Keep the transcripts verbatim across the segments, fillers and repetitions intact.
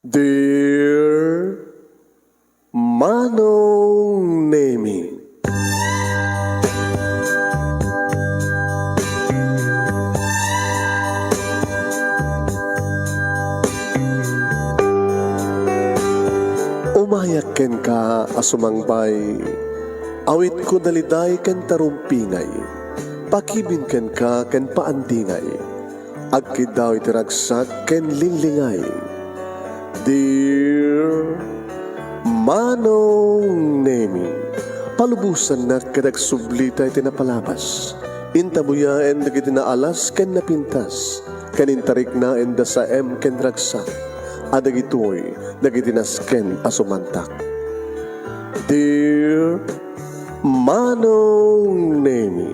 Dear Manong Nemi. Umayak kenka a sumangbay, awitko daliday ken tarumpingay, pakibin kenka ken paandingay. Agkiddaw iti ragsak ken linglingay. Dear Manong Nemi, palubosannak ket agsublita iti napalabas. Intabuyaen dagiti naalas ken napintas, ken intariknaen da saem ken ragsak, a dagitoy dagiti nasken a sumantak. Dear Manong Nemi,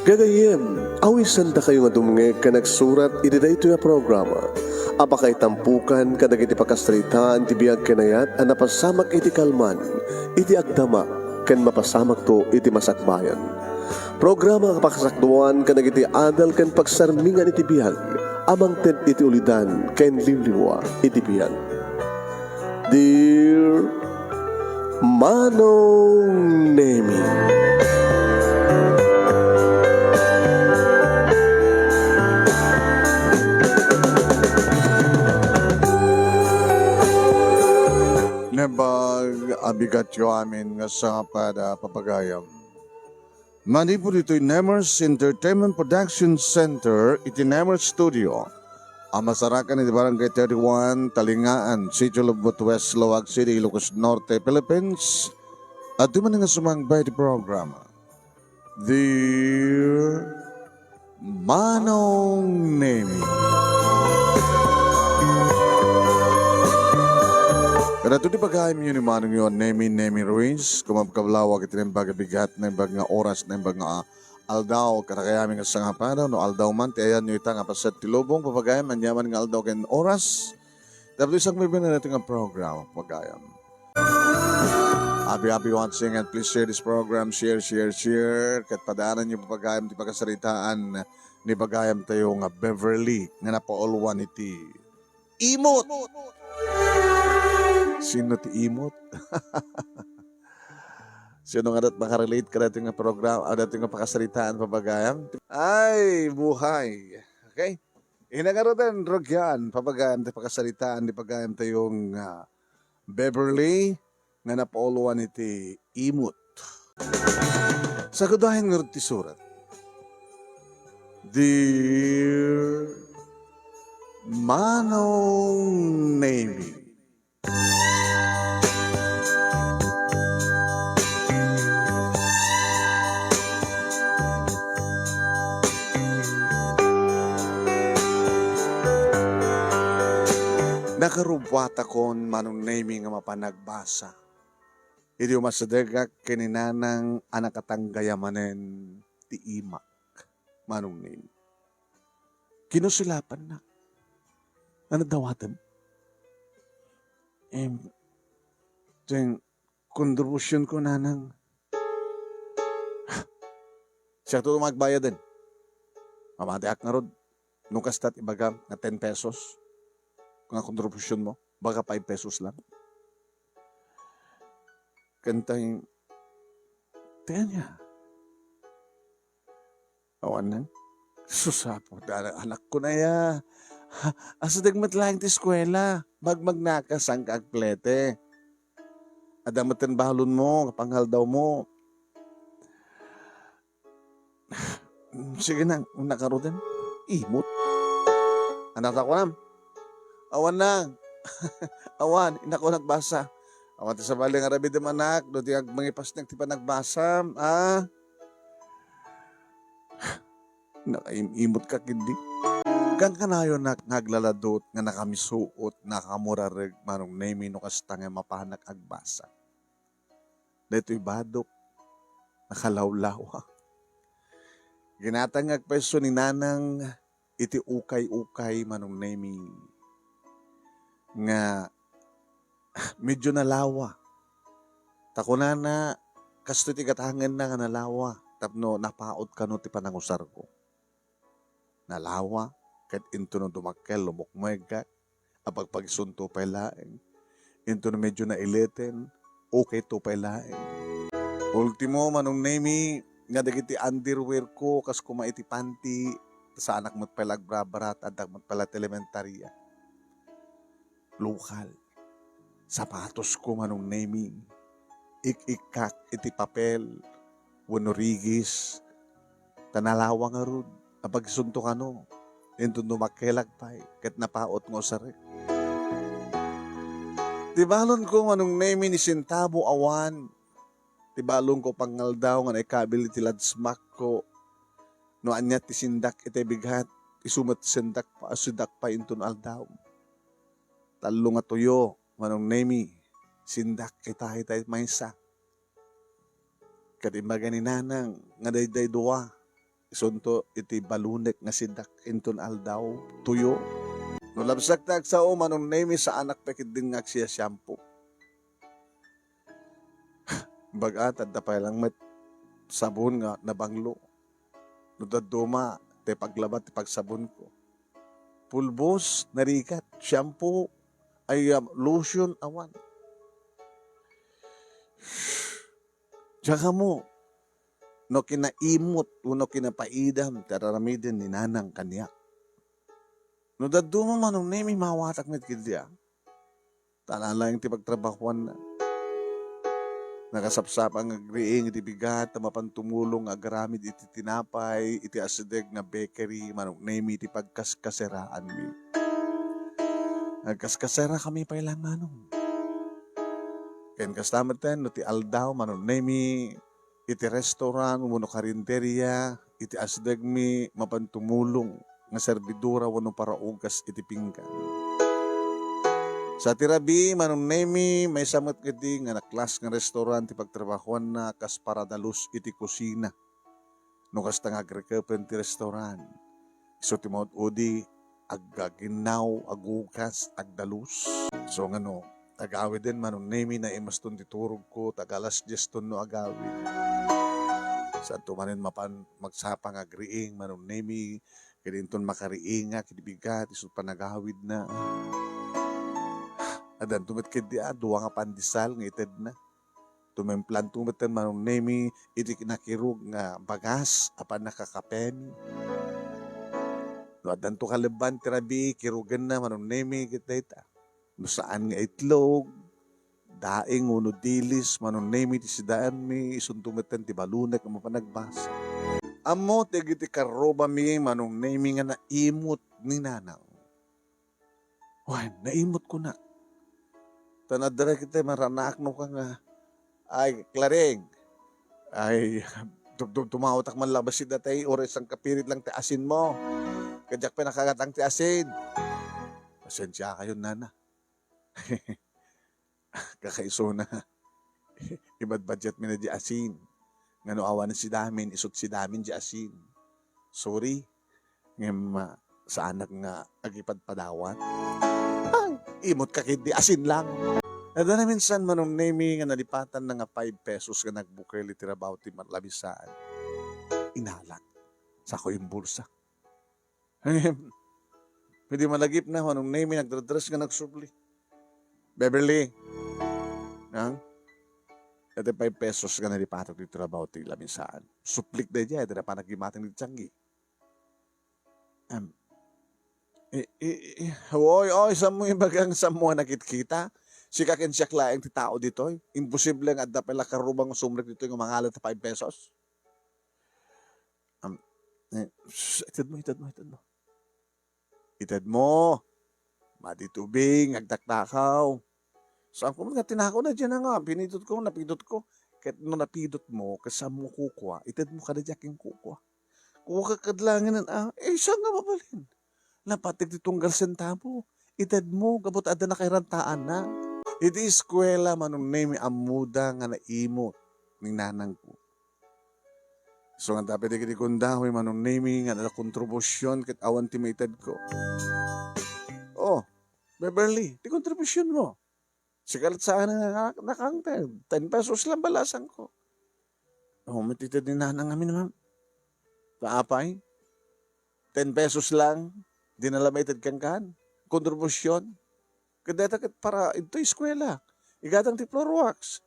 gagayyem, awisandakayo nga dumngeg ken agsurat iti daytoy a programa a pakaitampokan kadagiti pakasaritaan ti biag ken ayat a napasamak iti kalman, iti agdama, ken mapasamakto iti masakbayan. Programa a pakasakduan kadagiti adal ken pagsarmingan iti biag a mangted iti ulidan ken liwliwa iti biag. Dear Manong Nemi. Naimbag a bigatyo amin nga sangapad a papagayam. Manipud ditoy Nemers Entertainment Production Center iti Nemers Studio a masarakan iti Barangay thirty-one, Talingaan, Sitio Lubot, West Laoag City, Ilocos Norte, Philippines. Adtoy manen nga sumangbay iti programa, Dear Manong Nemi. Kadagitoy ti pagayamyo ni Manongyo a Nemi, Nemi Ruiz, kumabkablawak iti naimbag a bigat, naimbag nga oras, naimbag nga aldaw, kadagayami nga sangapadaw, no aldaw man, ti ayanyo ita nga paset ti lubong, papagayam, aniaman nga aldaw ken oras. Tapno isang bibinan natin nga program, papagayam. Happy, happy watching and please share this program. Share, share, share. Ket padaananyo, papagayam, ti pakasaritaan ni bagayam tayo nga Beverly nga napauluan iti imot. Sino ti imot? Sino nga dat makarelate ka dati nga program, ah, dati nga pakasaritaan, papagayam? Ay, buhay. Okay? Inangaruden, rugyan, papagayam, ti pakasaritaan, ti pagayam tayong, ah, Beverly, nga napauluan iti imot. Sagudahen ngarud ti surat. Dear Manong Nemi. Nakarubuatakon, Manong Nemi, nga mapan agbasa. Idi umasidegak ken ni Nanang a nakatanggaya manen ti imak, Manong Nemi. Kinusulapannak. Ano dawatem? Em, diay kontribusyonko, Nanang. Siakto ti agbayaden. Mamatiak ngarud. No kasta ti ibagam nga ten pesos nga kontribusyonmo, baga five pesos lang. Ken tay, ti ania? Awan nang, sus, Apo, da-, anakko na ya. Ha, asideg met laeng ti eskuela. Magmagnaka, saanka agplete. Adda met ti balonmo, pangaldawmo. Sige nang, nakarudan. Imot. Anak, ako na. Awan nang. Awan, innak ko nagbasa. Awan ti sabali nga aramidem, anak, no di agmangipasnek ti panagbasam, a? Nakaim-imot ka, kindi. Kankanayon, nak, nga aglaladot, nga nakamisuot, nakamurareg, Manong Nemi, no kasta nga mapanak agbasa. Daytoy badok, nakalawlawa. Ginatangak pay isu ni Nanang iti ukay-ukay, Manong Nemi, nga medyo nalawa. Ta kunana, kastoy ti gatangenna nga nalawa tapno napaut kano ti panangusarko. Nalawa, ket intono dumakkel, lumukmueggak. Apagpagisunto pay laeng. Intono medyo naileten, okayto pay laeng. Ultimo, Manong Nemi, nga dagiti underwear ko kas koma iti panty, saanak met pay la agbrabarat, addak met pay la ti elementaria. Lokal. Sapatosko, Manong Nemi. Ik-ikkak iti papel wenno rigis. Ta nalawa ngarud, apagsunto kano. Inton dumakkelak pay, ket napaot nga usarek. Ti balonko, Manong Nemi, ni sentabo awan. Ti balonko pangaldaw nga naikabil iti ladsmakko. No ania ti sindak iti bigat, isu met ti sindak pa, sidak pay inton aldaw. Tallo nga tuyo, Manong Nemi, sindak ita, ita maysa. Ket imbaga ni Nanang nga daydiay dua, isunto iti balonek nga sidak inton aldaw, tuyo. No labsak ti agsao, Manong Nemi, saanak pay ketdin nga agsiyasiampo. Baga, adda pay lang met sabon nga nabanglo. No dadduma, ti paglaba ti pagsabonko. Pulbos, narigat, shampoo, ay, um, lotion, awan. Diak ammo no kinaimot wenno kinapaidam ti ar-aramiden ni Nanang kaniak. No dadduma, Manong Nemi, mawatak met ketdi, a. Ta nalaing ti pagtrabahoanna. Nakasapsapa nga agriing iti bigat ta mapan tumulong nga agaramid iti tinapay iti asideg nga bakery, Manong Nemi, iti pagkaskaseraanmi. Nagkaskaserakami pay lang, Manong. Ken kasta metten, no ti aldaw, Manong Nemi, iti restaurant wenno karinderia, iti asidegmi mapan tumulong nga serbidora wenno paraug kas iti pinggan. Sa ti rabii, Manong Nemi, maysa met ketdi nga naklas nga restaurant ti pagtrabahoanna kas paradalus iti kusina. No kasta nga agrekepen ti restaurant, isu ti maud-udi, aggaginnaw, agugas, agdalus. So, ngano, agawiden, Manong Nemi, naimaston ti turogko, ta alas dies ton no agawid. Saanto manen mapan magsapa nga agriing, Manong Nemi, ket inton makariingak iti bigat, isu panagawidna. Addanto met ketdi, a, dua nga pandesal nga itedna. Tumimplanto metten, Manong Nemi, iti nakirog nga bagas a pannakakapemi. No addanto kalebban ti rabii, kirogenna, Manong Nemi, ket dayta. No saan nga itlog, daing wenno dilis, Manong Nemi, ti sidaanmi, isunto metten ti balonek a mapan agbasa. Ammo ti dagiti karrubami, Manong Nemi, nga naimot ni Nanang. Wen, naimot kona. Ta nadarag iti maranaak no ka nga, "Ay, Claring, ay, tum-, tum-, tumawtak man la bassit dayta, uray sangkapirit lang ti asinmo. Ket diak pay nakagatang ti asin." Pasensiakayon, Nana. Kakaisuna. Ibadbadiatmi na di asin. Ngano awan sidamin, isut sidamin di asin. Sorry. Ngem, ah, saanak nga agipadpadawan. Ay, imot ka ketdi, asin lang. Adda naminsan, Manong Nemi, nga nalipatanna nga five pesos nga nagbukel iti rabaw ti labisan. Inalak. Sako imbulsa. Idi malagipna, Manong Nemi nagdradres nga nagsubli. "Beverly, nang, dayta five pesos nga nalipatak ti trabaho ti lamisaan. Suplik daydiay, dayta panaggimatang ti tianggi." Em, i-, i-, i-, oy, oy, saanmo ibagang saanmo a nakitkita? Sika ken siak laeng ti tao ditoy. Imposible nga adda pay la karrubang nga sumrek ditoy nga mangala ta five pesos. Am, eh, sus, itedmo, itedmo, itedmo. Itedmo. Madi tubig, agtakdakaw. Saanko met nga tinakaw daydiay nga, pinidotko, napidotko. Ket no napidotmo, ket saanmo kukua, itedmo kadaydiay ken kukua. Kua ka kad langen, a, eh, saan nga mabalin? Napateg ti tunggal sentabo. Itedmo, gapu ta adda nakairantaanna. Iti eskuela, Manong Nemi, ammoda nga naimot ni nanangko. So, nga tapit dagiti kundawi, Manong Nemi, nga adda kontribusion ket awan ti maitedko. Oh, Beverly, ti kontribusionmo. Sika la't saan nga nakangted. Ten pesos lang balasangko. Oh, matited ni nanang amin, ma'am. Ta apay? Ten pesos lang, di na la maited kenka. Kontribusion. Ket dayta ket para idto eskuela. Igatang ti floor wax.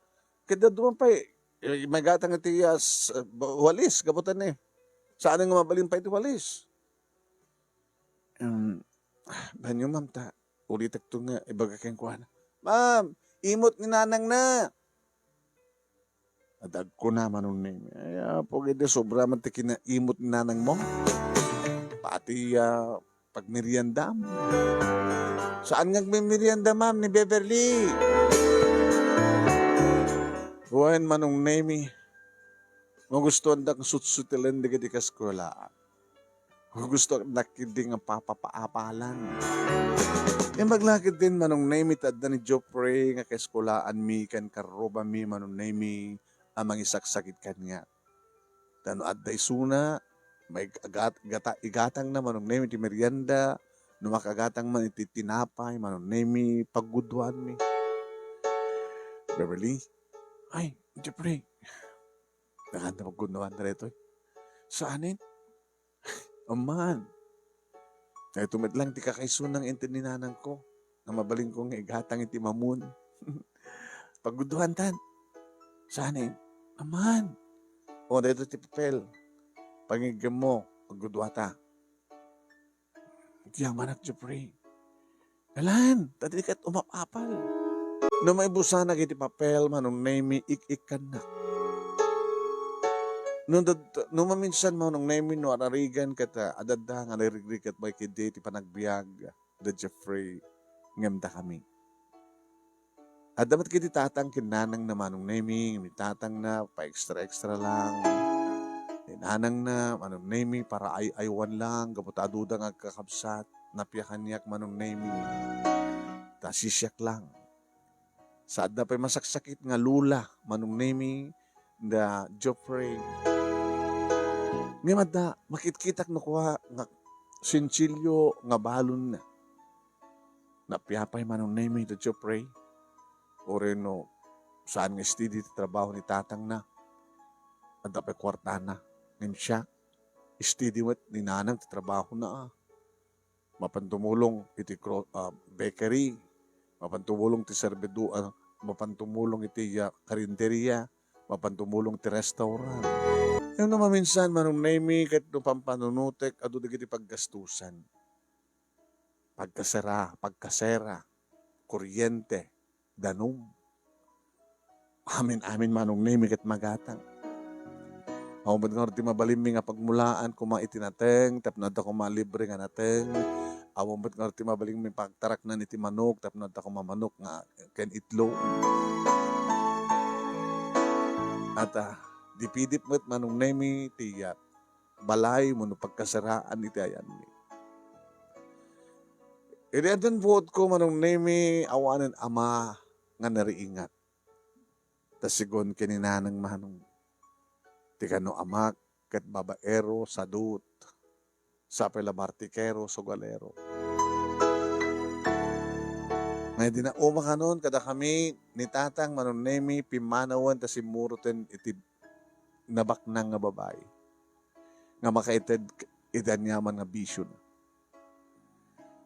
Ket dadduma pay, eh, maigatang iti, ah, s-, ba-, walis, gapu ta ni. Saan nga mabalin pay iti walis. Em, banyo, ma'am, ta ulitek to nga ibaga kenkuana. "Ma'am, imot ni nanang na." Adagko na, Manong Nemi. Ay, apo, gaydi sobra man ti kinaimot ni nanang mo. Pati, ah, pagmeriendam. Saan nga agmemerienda, ma'am, ni Beverly? Wen, Manong Nemi, magustuan da nga sutsutilen dagiti kaskuelaan. Gusto nakidi nga papapaapalan. Imbag la ketdin, Manong Nemi, ta adda ni Geoffrey nga kaeskulaanmi ken karrubami, Manong Nemi, a mangisaksakit kaniak. Ta no adda isuna, maigat-, gata-, igatangna, Manong Nemi, ti merienda, no makagatang man iti tinapay, Manong Nemi, pagguduanmi. Beverly, ay, Geoffrey, nakanta pagguduan daytoy. Saanen? Amman. Daytoy met lang ti kakaisuna nga inted ni nanangko, nga mabalinko nga igatang iti mamon. Pagguduantan. Saan eh? Amman. O, daytoy ti papel. Pangiggemmo, pagguduata. Iti amanak, Geoffrey. Kalan, ta di ket umapapal. No maibusanak iti papel, Manong Nemi, ik-ikkannak. No dad-, no maminsan, Manong Nemi, no ararigan ket, ah, adda nga narigrikriket pay ketdi ti panagbiag da Geoffrey ngem dakami. Adda met ketdi tatang ken nanang na, Manong Nemi, ngem ni tatang na pa-extra-extra lang. Ni nanang na, Manong Nemi, para ay-aywan lang, gapu ta aduda nga agkakabsat. Napia kaniak, Manong Nemi. Ta sisiak lang. Sa adda pay masaksakit nga lula, Manong Nemi, da Geoffrey. Ngem adda, makitkitak no kua nga sinsilyo nga balon na. Napia pay, Manong Nemi, da Geoffrey. Uray no saan nga steady ti trabaho ni tatang na. Adda pay kuartana. Ngem siya, steady met ni nanang ti trabaho na, ah. Mapan tumulong iti gro-, ah, bakery, mapan tumulong ti serbidu-, ah, mapan tumulong iti, ah, karinderia, mapan tumulong ti restaurant. Ngem no maminsan, Manong Nemi, ket no pampanunotek, adu dagiti paggastusan. Pagkasera, pagkasera, kuryente, danum. Amin-amin, Manong Nemi, ket magatang. Awan met ngarud ti mabalinmi nga pagmulaan koma iti nateng tapno adda koma libre nga nateng. Awan met ngarud ti mabalinmi pagtaraknan iti manok tapno adda koma manok nga ken itlog. At, ah, dipidip met, Manong Nemi, ti, ah, balay wenno pagkaseraan iti ayanmi. Idi addan buotko, Manong Nemi, awanen ama nga nariingat. Ta sigun ken ni nanang, Manong. Ti kano amak ket babaero, sadut. Sapay la bartikero, sugalero. Nga idi nauma kanon kadakami ni tatang, Manong Nemi, pimmanawen ta simmuroten iti nabaknang nga babai nga makaited iti aniaman nga bisio.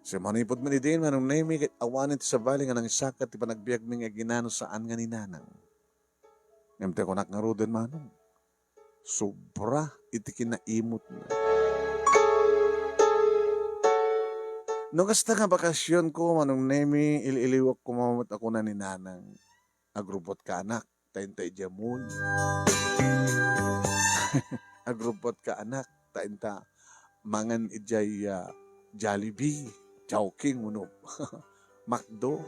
Sa manipud met idin, Manong Nemi, ket awanen ti sabali nga nangisakat ti panagbiagmi nga aginano saan nga ni nanang. Ngem ti kunak ngaruden, Manong, sobra iti kinaimotna. No kasta nga bakasionko, Manong Nemi, il-iliwak koma met a kuna ni nanang, "Agrubbuatka, anak, ta inta idiay mall. Agrubbuatka, anak, ta inta mangan idiay, ah, Jollibee, Chowking, wenno McDo."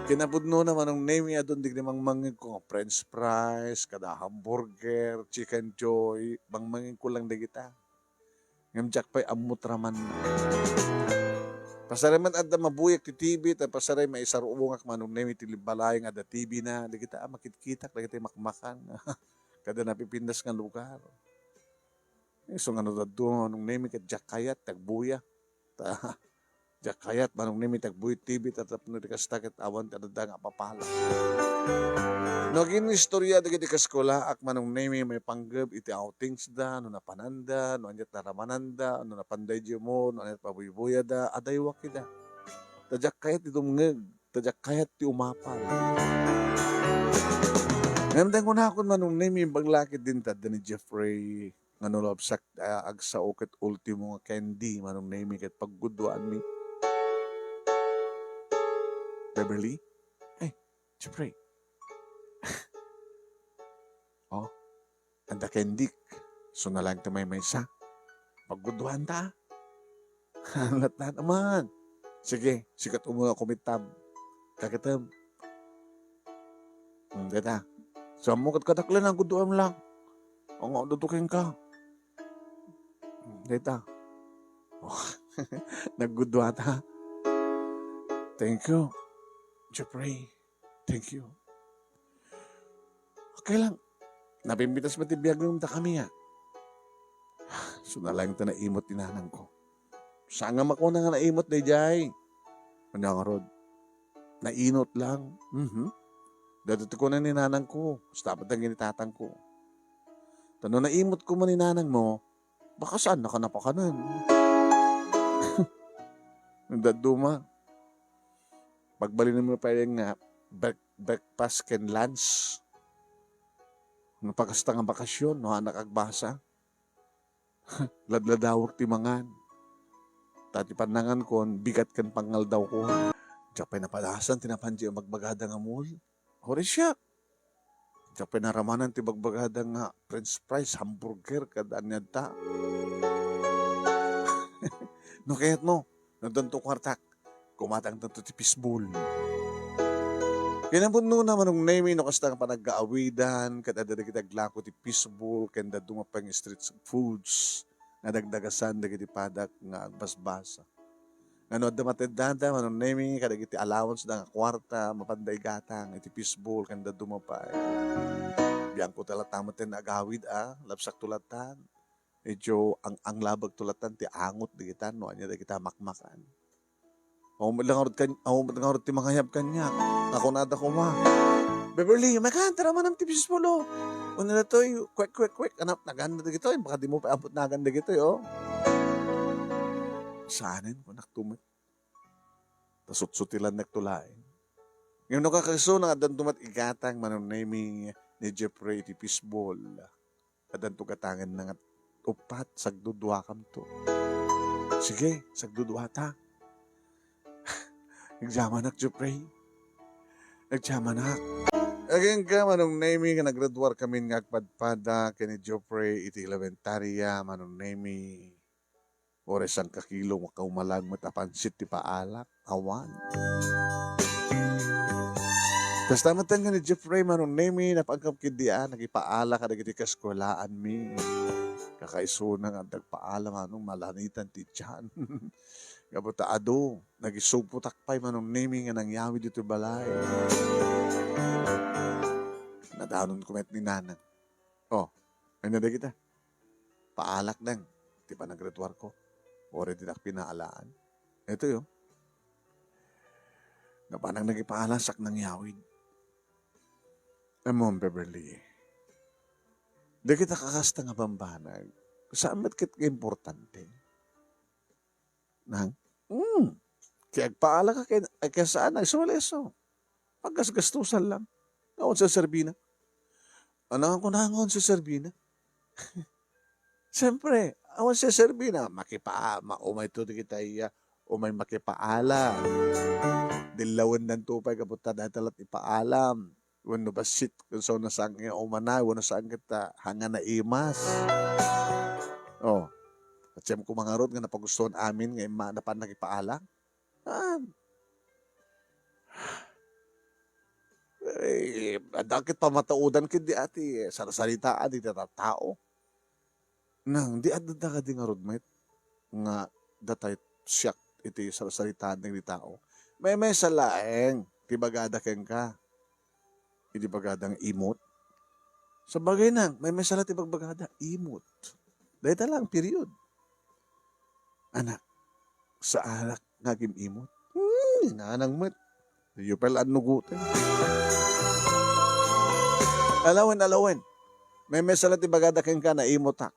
Kinapudnona, Manong Nemi, adun dagiti mangmangegko nga french fries, kada hamburger, chicken joy, mangmangegko lang dagita. Ngem diak pay ammo ti raman. Pasaray met adda mabuyak ti T V, ta pasaray maisarungak, Manong Nemi, ti balay nga adda T V na, dagita a makitkitak, dagita makmakan. Kada napipintas nga lugar. Isu nga no dadduma, Manong Nemi, ket diak kayat, ti agbuya. Ta, Diak kayat, Manong Nemi, ti agbuyat T V ta tapno di kasta ket awan ti adda nga apapala. No agin-istorya dagiti kaskulaak, Manong Nemi, maipanggep iti outings da, no napananda, no aniat naramananda, no napan daydi umor, no aniat pabuybuyada, adaywak ida. Ta diak kayat ti dumngeg, ta diak kayat ti umapal. Ngem dayta kunakon, Manong Nemi, imbag la ket din ta adda ni Jeffrey nga no labsak, ah, agsao ket ultimo nga candy, Manong Nemi, ket pagguduanmi. Beverly? Ay, Jeffrey. Oh, adda candy. So na lang ti maymaysa. Pagguduanta. Lattan man. Sige, sikat umuna kumittam. Kakitam. Hmm, deta. Sammo ket kadaklan, nagguduam lang. Ang dudukin ka. Hmm, deta. Oh, nagguduata. Thank you, Jeffrey. Thank you. Okay lang. Napimpitas met ti biagem, dakami a. So na lang ta naimot ni nanangko. Saan nga makuna nga naimot daydiay? Ania ngarud? Nainot lang. Mhm. Daytoy ti kuna ni nanangko. Basta apadan ken ni tatangko. Ta no naimot koma ni nanangmo, baka saannaka napakanen. Dadduma. Pagbalinenmo pay nga break-, breakfast ken lunch. No pakasta nga bakasyon, no anak agbasa. Ladladawek ti mangan. Ta ti pannangankon, bigat ken pangngaldawko. Diak pay napadasan ti napan diay ibagbagada nga mall. Hoy, siak. Diak pay naramanan ti ibagbagada nga french fries, hamburger, kada ania ta. No kayatmo, no addanto kuartak, kumatangtanto ti fishball. Kinapudnona, Manong Nemi, no kasta nga panagkaawidan, ket adda dagiti aglako ti fishball, ken dadduma pay nga street foods nga dagdagasan dagiti padak nga agbasbasa. Nga no adda mateddada, Manong Nemi, kadagiti allowance da nga kuarta, mapanda igatang iti fishball, ken dadduma pay. Biangko ta latta met ti agawid a, labsakto lattan. Idiay ang-anglabagto lattan ti angot dagita, no ania dagita makmakan. Awan met la ngarud kan-, awan met la ngarud ti mangayab kaniak. Nga kunada koma, "Beverly, umay ka, tara manam ti fishball, o." Ania datoy, kwek, kwek, kwek. Anak, naganda dagitoy. Baka dimo pay ampot nagan dagitoy, o. Saanen, kunak tumet. Ta sutsutilannak to laeng. Ngem no kakaisuna nga addanto met igatang, Manong Nemi, ni Jeffrey iti fishball. Addanto gatangenna nga uppat, sagduduakamto. Sige, sagduduata. Agyamanak, Jeffrey. Agyamanak. Agingga, Manong Nemi, nga naggraduarkamin nga agpadpada ken ni Jeffrey iti elementarya, Manong Nemi. Uray sangkakilo nga kaumalag met a pansit ti paalak. Awan. Kasta met nga ni Jeffrey, Manong Nemi, napanggap ketdi a nakipaala kadagiti kaskolaanmi. Kakaisuna nga adda agpaala, Manong, malanitan ti tiyan. Gapu ta adu, nagisugpotak pay, Manong Nemi, nga nangyawid ditoy balay. Nadanonko met ni Nanang. O, ania dagita? Paalak deng ti panaggraduarko. Uray dinak pinaalaan. Ito yo. Napanak nakipaala sak nangyawid. Ammom, Beverly, dagita kakasta nga bambanag, saan met ket nga importante. Nang? Hmm. Kaya agpaala ka ken, ay, kaya saan, ay, isu la isu. Paggasgastusan lang. Awan serbina. Ania nga kunana nga awan serbina? Siyempre, awan serbina. Makipa-, ma-, umay to dagita iya, umay makipaala. Dillawennanto pay gapu ta dayta la't ipaalam. Wenno bassit, ken saan nga umana, wenno saan ket ta, hanga naimas. O, patiem koma ngarud nga napagustuan amin nga imma-, napan nakipaala. Ah. Eh, adda ket pamataudan ketdi a ti sarsaritaan iti tattao. Nang, di adda kadi ngarud met nga datay siak iti sarsaritaan dagiti tao. Maymaysa laeng ti bagada kenka. Iti bagada nga imot. Sabagay nang, maymaysa la ti bagbagada, imot. Dayta lang, period. Anak, saanak nga agim-imot. Hmm, ni nanang met. Diyo pay la annugoten. Alawen, alawen. Maymaysa la ti bagada kenka, naimutak.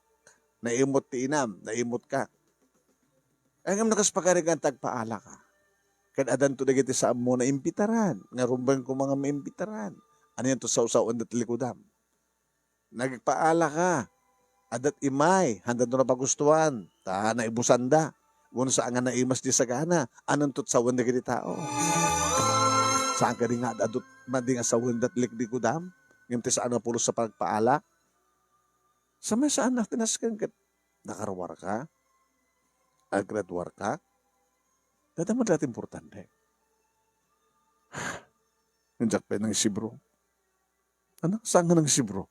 Naimut ti inam, naimutka. Ay, ngem no kas pagarigan, agpaalaka. Ket adanto dagiti saanmo nga imbitaran, nga rumbeng koma nga maimbitaran. Anianto sawsawen dati likudam? Nagpaalaka. Adda ti imay, haandanto napagustuan, ta naibusanda. Wenno saan nga naimas ti sagana, ananto ti sawen dagiti tao? Saan kadi nga ad-adut madi nga sawen dati liklikudam? Ngem ti saan nga pulos a pagpaalak? Sa may saan nga tinasken ket nakaruarka? Agraduarka? Dada met la ti importante. Ngem diak pay nangisibro. Anak, saan nga nangisibro?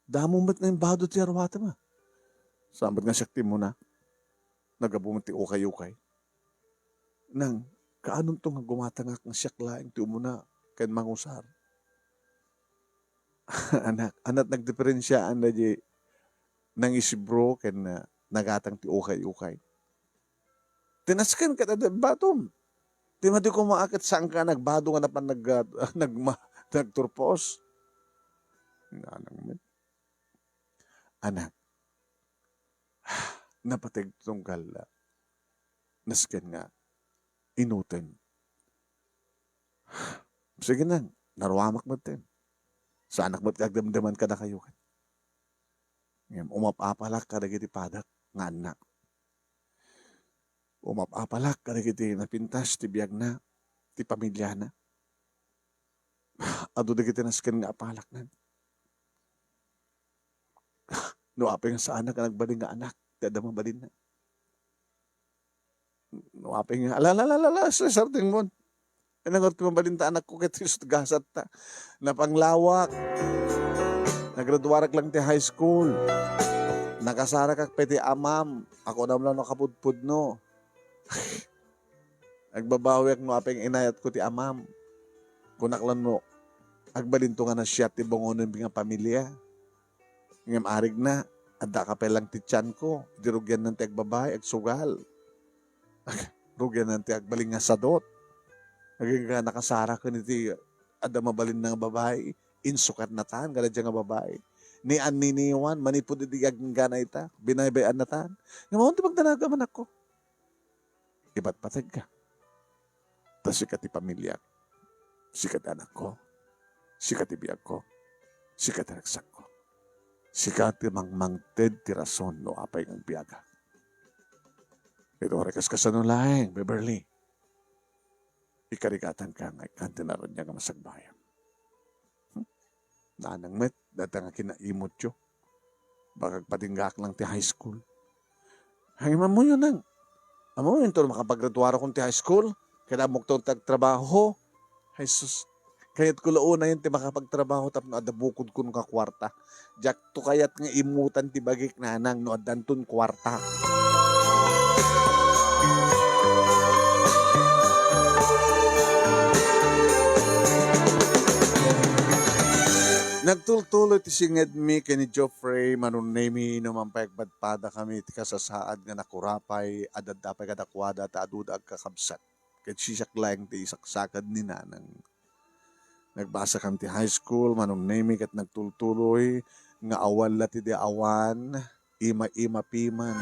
Damo met nga imbado ti aruatem, a. Saan met nga siak ti immuna? Naggapu met ti ukay-ukay. Nang, kaanonto nga gumatangak nga siak laeng ti umuna ken mangusar? Anak, anak, nagdiferensiaan daydi nangisibro ken, ah, nagatang ti ukay-ukay. Tinasken ket adda imbadom. Ti madi koma a ket saanka nagbado nga napan nag-, nagma-, nagturpos. Nanang met. Anak, napateg ti tunggal, ah, nasken nga inuten. Sige nang, naruamak metten. Saanak met nga agdamdaman kadakayo ket. Ngem umap-apalak kadagiti padak nga annak. Umap-apalak kadagiti napintas ti biagna, ti pamiliana. Adu dagiti nasken nga apalaknan. No apay nga saanak nga nagbalin nga anak, ti adda mabalinna. No apay nga, ala, ala, ala, ala, sa sartingmon. Ay, nangarud ti mabalin ta anakko ket isu ti gasatta. Napanglawak. Nagraduarak lang ti high school. Nakasarakak pay ti amam. Ako na lang nakapudpudno. Agbabawiak no apay nga inayatko ti amam. Kunak lang no agbalinto nga nasiat ti bungonen nga pamilia. Ngem arigna, adda ka pay lang ti tianko, iti rugiannan ti agbabai, agsugal. Rugiannan ti agbalin nga sadot. Agingga nakasara ken iti adda mabalinna nga babai, insukatnatan, kada dia nga babai. Ni anniniwan, manipud idi agingga na ita, binaybay-annatan. Ngem awan ti pagdanaga, anakko. Ibatbategka. Ta sika ti pamiliak, sika ti anakko, sika ti biagko, sika ti ragsakko. Sika ti mangmangted ti rason no apay nga agbiagak. Ket uray kas kasano laeng, Beverly, ikarigatanka nga ikkan ti naraniag a masagbayan. Hmm? Nanang met, dayta nga kinaimutyo. Baka agpatinggaak lang ti high school. Ay, ammoyo nang. Ammoyo, inton makapagraduarakon ti high school, ket ammokto ti agtrabaho. Ay, sus. Kayatko la unayen ti makapagtrabaho tapno adda bukodkon nga kuarta. Diakto kayat nga imutan ti bagik, nanang, no addanton kuarta. Nagtultuloy ti singedmi ken ni Geoffrey, Manong Nemy, no man pay agpadpadakami iti kasasaad nga nakurapay a dadda pay kadakuada ta aduda agkakabsat. Ket siak laeng ti isaksaked ni Nanang. Nagbasakami ti high school, Manong Nemy, ket nagtultuloy nga awan la ti di awan, ima-ima piman.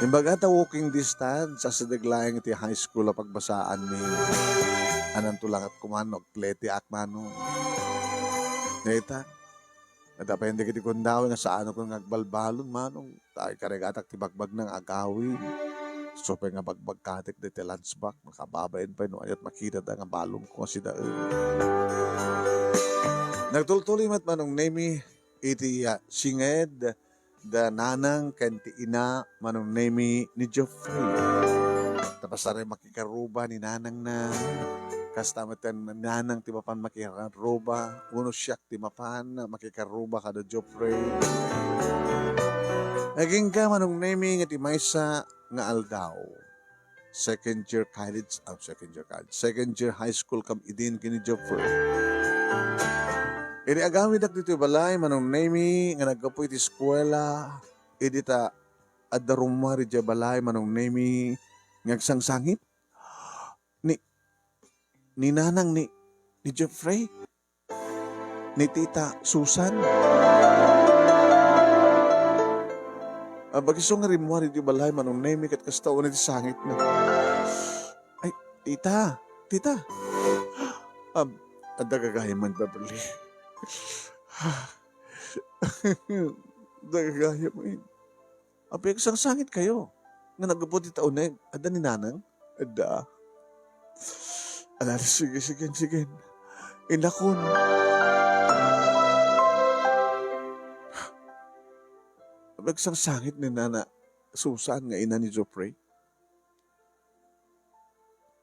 Imbaga ta walking distance, asideg laeng ti high school a pagbasaanmi. Ananto langat kuman no agpletiak, Manong. Dayta, adda pay dagiti kundawi nga saanakon nga agbalbalon, Manong. Ta ikarigatak ti bagbagna nga agawid. Isu pay nga bagbagkatek dayta lunch bag, makababain pay no aniat makitata nga balonko nga sidaen. Nagtultuloy met, Manong Nemy, iti, ah, singed da nanang ken ti ina, Manong Nemy, ni Geoffrey. Ta pasaray makikaruba ni nanangna. Kasta met ni nanang ti mapan makikaruba, wenno siak ti mapan makikaruba kada Geoffrey. Agingga, Manong Nemy, nga ti maysa nga aldaw, second year college, ah, second year college, second year high school kam idin ken ni Geoffrey. Idi agawidak ditoy balay, Manong Nemy, nga naggapu iti eskuela, idi ta adda rummuar idiay balay, Manong Nemy, Nga agsangsangit? Ni, ni nanang ni, ni Jeffrey? Ni Tita Susan? Abag isu nga rimmuar iti balay, Manong Nemi, ket kasta unay ti sangitna. Ay, Tita, Tita. Ab-, adda gagayamen, Beverly. Adda gagayamen. Apay, agsangsangit kayo nga naggapu ti tauneg? Adda ni nanang? Adda. Ala, sige, sige, sige. Inakon. Apay, agsangsangit ni Nana Susan nga ina ni Jeffrey?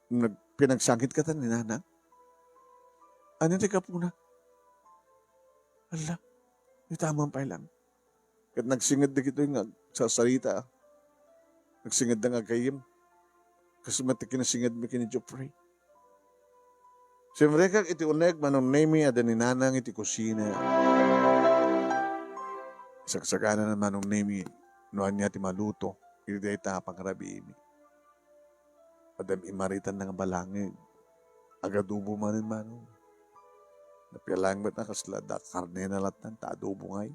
Nag-, pinagsangit kata ni Nana? Ania ti gapuna? Ala, itaman pay lang. Ket nagsinged dagitoy nga agsasarita. Nagsingedda nga aggayyem. Kas met ti kinasingedmi ken ni Jeffrey. Simrekak iti uneg, Manong Nemi, adda ni nanang iti kusina. Sagsagana, Manong Nemi, no ania ti maluto iti dayta a pangarabiimi. Adda imaritanna nga balangeg. Agadobo manen, Manong. Napialang met a kasla adda karnena latta ta adobo ngay.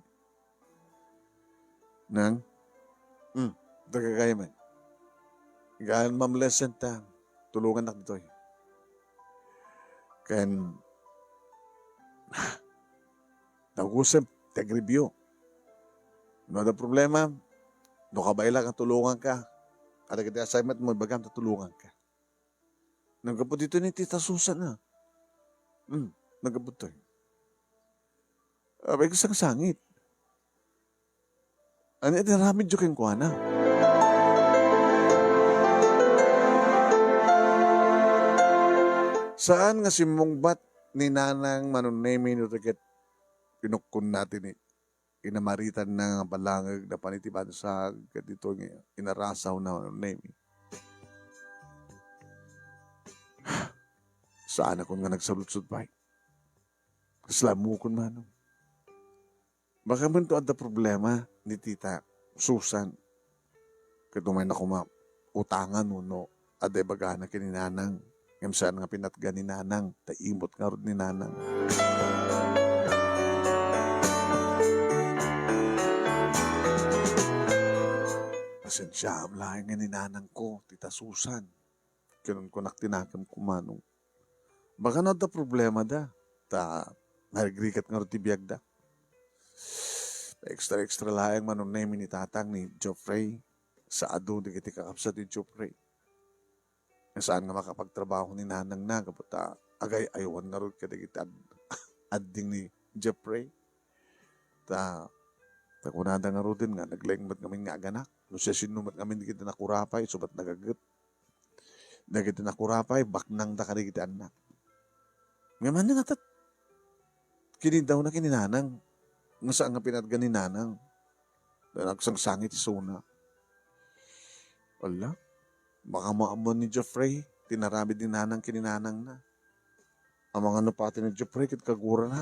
Nang? Hmm, dagagay man. Gaan, Ma'am Lesson, ta tulongannak ditoy. Ken, nagusen ti agribyo. No adda problema, no kabaelak nga tulonganka, kadagiti assignment mo, ibagam ta tulonganka. Naggapu ditoy ni Tita Susan, a. Hmm, naggapu ditoy. Apay, agsangsangit. Ania ti aramidyo kenkuana? Saan nga simmungbat ni Nanang Manong Nemi no ti ket inukkunna ti ni-, inamaritanna nga balangeg napan iti bansa ket ditoy nga inarasawna Manong Nemi. Saanakon nga nagsaludsod pay. Kasla ammokon, Manong. Baka man to adda problema ni Tita Susan. Ket umay na koma utangan wenno adda ibagana ken ni Nanang. Ngem saan nga pinatgan ni Nanang, ta imot ngarud ni Nanang. Pasensiaam laeng nga ni Nanangko, Tita Susan. Kinunkunak ti nakemko, Manong. Baka no adda problemada, ta narigrigat ngarud ti biagda. Extra-extra laeng Manong Nemi ni Tatang ni Geoffrey. Sa adu dagiti kakabsat ni Geoffrey. Nga saan nga makapagtrabaho ni nanangna gapu ta agay-aywan ngarud kadagiti ad-, adding ni Geoffrey. Ta, ta kunada ngaruden nga nagleng met ngamin nga aganak. No siasino met ngamin dagiti nakurapay, isu met nagaget. Dagiti nakurapay, baknangda kadagiti annak. Ngem ania ngata? Kinidawna ken ni Nanang. Nga saan nga pinatgan ni Nanang. Ta nagsangsangit isuna. Ala, baka maammo ni Geoffrey, ti inaramid ni Nanang ken ni Nanangna. Amangan no pati ni Geoffrey ket kagurana.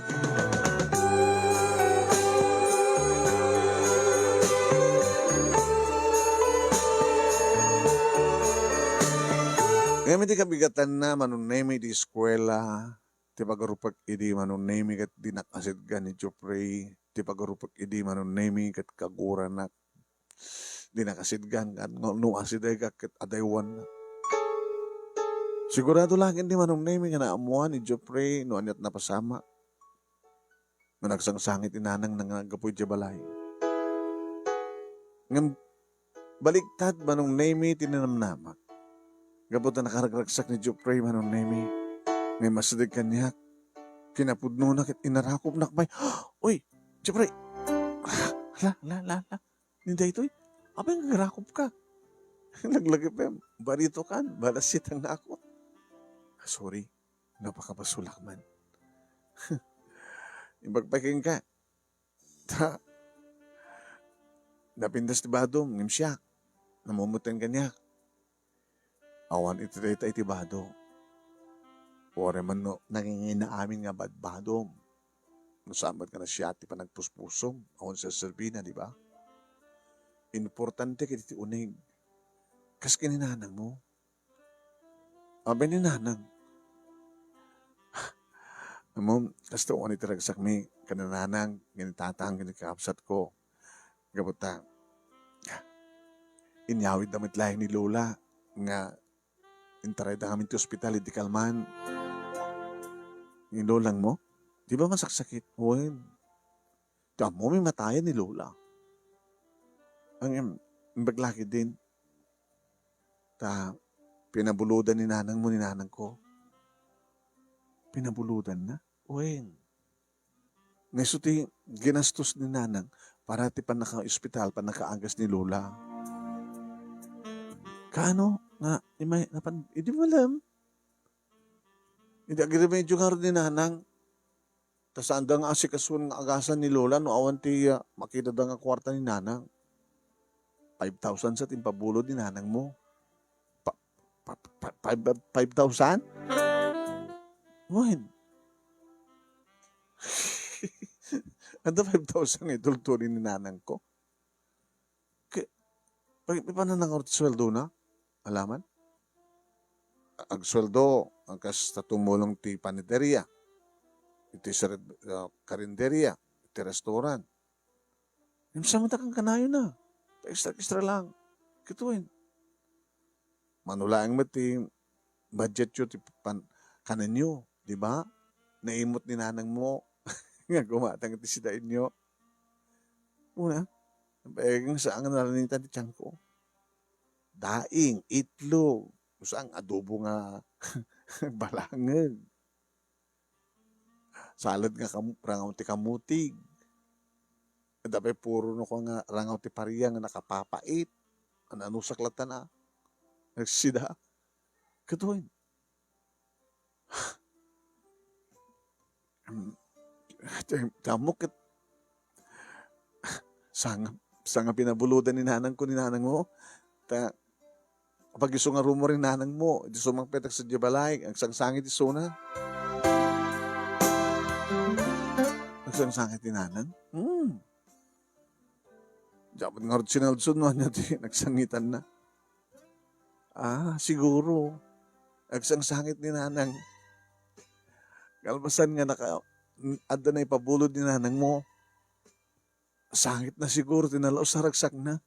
Ngem iti kabigatanna, Manong Nemi, iti eskuela, ti pagarupek idi Manong Nemi ket dinak asidgan ni Geoffrey, ti pagarupek idi Manong Nemi ket kaguranak. Dinak asidgan, kan, no, no asidegak ket adaywanna. Sigurado laeng ni Manong Nemi nga naammoan ni Geoffrey no aniat napasamak. No nagsangsangit ni Nanang nga naggapu idiay balay. Ngem baliktad, Manong Nemi, ti ninamnamak. Gapu ta nakaragragsak ni Geoffrey, Manong Nemi, nga immasideg kaniak, kinapudnona ket inarakupnak pay. Uy, Geoffrey! Ala, ala, ala, ala. Ni daytoy, apay nga agarakupka? Laglagipem, barito kan, balasitang nga ako. Ah, sorry, napakabasolak man. Imbag pay kenka. Ta, napintas ti badom, ngem siak, namumutten kaniak. Awan iti dayta iti bado. Uray man no, nangingina amin nga badbadom. No saan met nga nasiat ti panagpuspusom, awan serserbina, di ba? Importante ket iti uneg. Kas ken ni nanang mo, Abi ni Nanang, "Ammom, kasta unay ti ragsakmi ken ni Nanang, ken ni Tatang, ken ni kakabsatko. Gapu ta, inyawidda met laeng ni Lola nga intarayda ngamin ti ospital idi kalman." "Ni Lolangmo? Di ba masaksakit?" "Wen. Ti ammomi, matayen ni Lola." "Ang, em, imbag la ketdin. Ta pinabulodan ni Nanangmo ni Nanangko." "Pinabulodanna?" "Wen. Nga isu ti ginastos ni Nanang para ti pannaka-ospital, pannakaagas ni Lola." "Kaano nga imay-, napan-, idi malem? Idi agiremedyo ngarud ni Nanang, ta saanda nga asikasuon nga agasan ni Lola no awan ti, ah, makitanda nga kuarta ni Nanang. Five thousand sa ti impabulod ni Nanangmo." "Pa-, pa-, pa-, five, five thousand?" "Wen. Adda five thousand nga itultuloy ni Nanangko. Ke, pag-, ipananang ti sueldona, alaman? Agsueldo, kas ta tumulong ti paniteria, iti seret-, ah, karinderia, iti restaurant. Imsa met a kankanayon na. Pa-extra-extra lang. Kitaen. Mano laeng met ti budgetyo ti pan-, kanenyo, di ba? Naimot ni Nanangmo nga gumatang iti sidaenyo." "Una, bayagen saan nga nalanitan ti tianko. Daing, itlog, saan adobo nga balangag. Salad nga kam-, rangaw ti kamutig. Adda pay puro no kua nga rangaw ti paria nga nakapapait. An-anusak latta na. Nagsida." Kitaen. Ti, ti ammok ket sanga, sanga pinabulodan ni Nanangko ni Nanangmo. Ta, pag isu nga rumor ni Nanangmo, iti sumangpet sadiay balay, agsangsangit isuna. Agsangsangit ni Nanang? Hmm. Diak met ngarud sinaldsod no ania ti nagsangitanna. Ah, siguro, agsangsangit ni Nanang. Kalpasan nga naka-, adda naipabulod ni Nanangmo, sangitna siguro ti nalaus a ragsakna.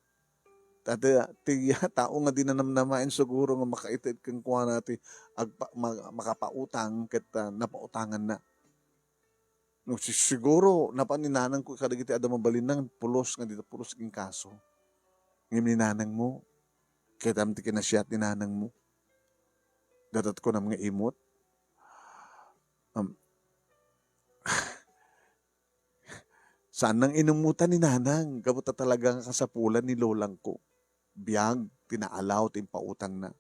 Ta ti, ti tao nga di nanamnamaen siguro nga makaited kenkuana ti agpa-, ma-, makapautang ket, ah, napautanganna. No, si-, siguro, napan ni Nanangko kadagiti adda mabalinna nga pulos nga dita pulos ti inkaso. Ngem ni Nanangmo, kitam ti kinasiat ni Nanangmo. Dadatko nam nga imot. Um, saan nang inumotan ni Nanang, gapu ta talaga nga kasapulan ni Lolangko. Biag, ti naalaw, ti impautangna.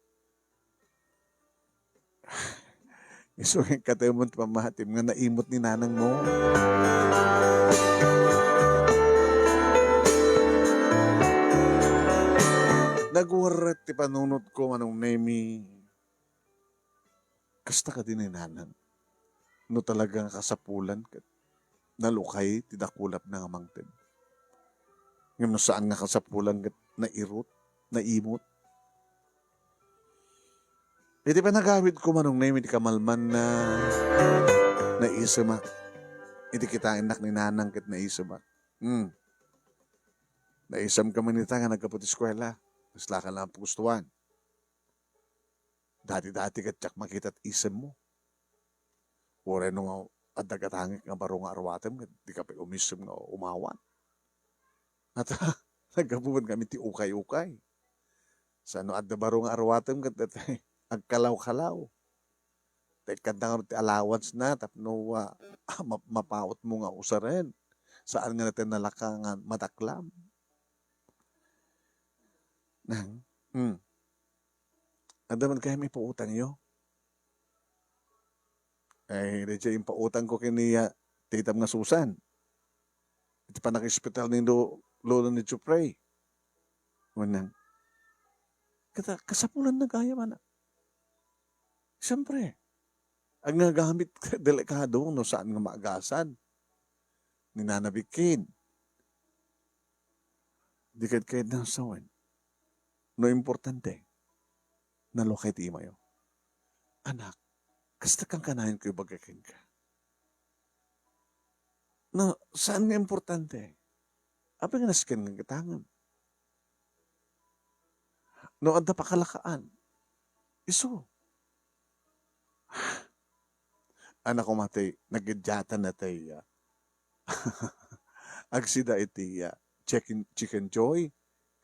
Isu nga katemon ti pammatim nga naimot ni Nanangmo. Nagwarret ti panunotko, Manong Nemi. Kasta kadi ni Nanang. No talaga nga kasapulan ket nalukay ti dakulapna nga mangted. Ngem no saan nga kasapulan ket nairut, naimot. Iti panagawidko, Manong Nemi, iti kamalmanna, naisemak. Iti kitaennak ni Nanang ket naisemak. Hmm. Naisemka man ita nga naggapu ti eskuela. Kasla ka lang pugustuan. Dati-dati ket diak makita ti isemmo. Uray no adda gatangek nga baro nga arwatem, ket dika pay umisem nga umawat. At naggapu met kami ti ukay-ukay. Sa no adda baro nga arwatem, ket agkalaw-kalaw. Ta ikkanta ngarud ti allowance na tapno, ah, ma-, mapautmo nga usaren. Saan nga naten nalaka nga madaklam. Nang, hmm. Adda man gayam ipautangyo? Ay, daydiay impautangko ken ni, ah, titam nga Susan. Iti pannakaospital ni lo-, lolo ni Jupray. Wenno, kata-, kasapulanna gayam, anak. Siyempre, agnanagamit ka, delikado no saan nga maagasan ni Nana Bikin. Di ket kayatna sawen no importante, nalukay ti imayo. Anak, kasta kankanayon ko ibaga kenka. No, saan nga importante? Apay nga nasken nga gatangem? No adda pakalakaan, isu. Anak ko, matay, nagiddiatan na tay, ah, agsida iti, ah, chicken, chicken joy,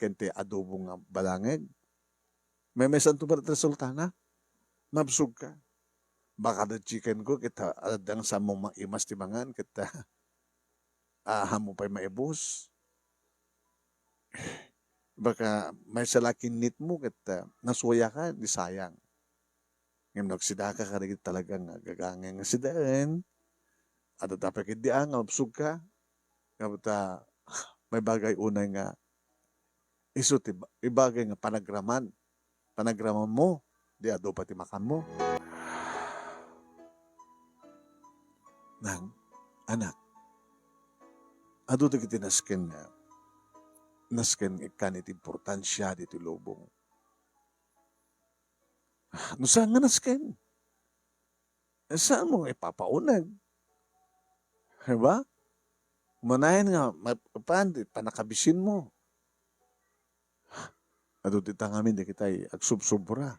ken ti adobo nga balangeg. Maymaysan to met resultana? Mabsog ka. Baka da chicken ko, ket, ah, adda nga saan mo maimas ti mangan, ket, ah, ah, saan mo pay maibus. Baka maysa la kinnit mo, ket, ah, nasuya ka, di sayang. Ngem no agsidaka kadagiti talaga nga gagangay nga sidaen, adda pay ketdi a nga mabsog ka, ngem ta maibagay unay nga isu ti ba-, ibagay nga panagraman. Panagramanmo, di adu pay ti makanmo. Nang, anak, adu dagiti nasken nga, nasken ikkan iti importansia ditoy lubong. No saan nga nasken? Eh, saan mo nga ipapauneg? Diba? Manayan nga, ma-, pan-, panakabisin mo. Adu ti tangamin, dagitay agsubsubra.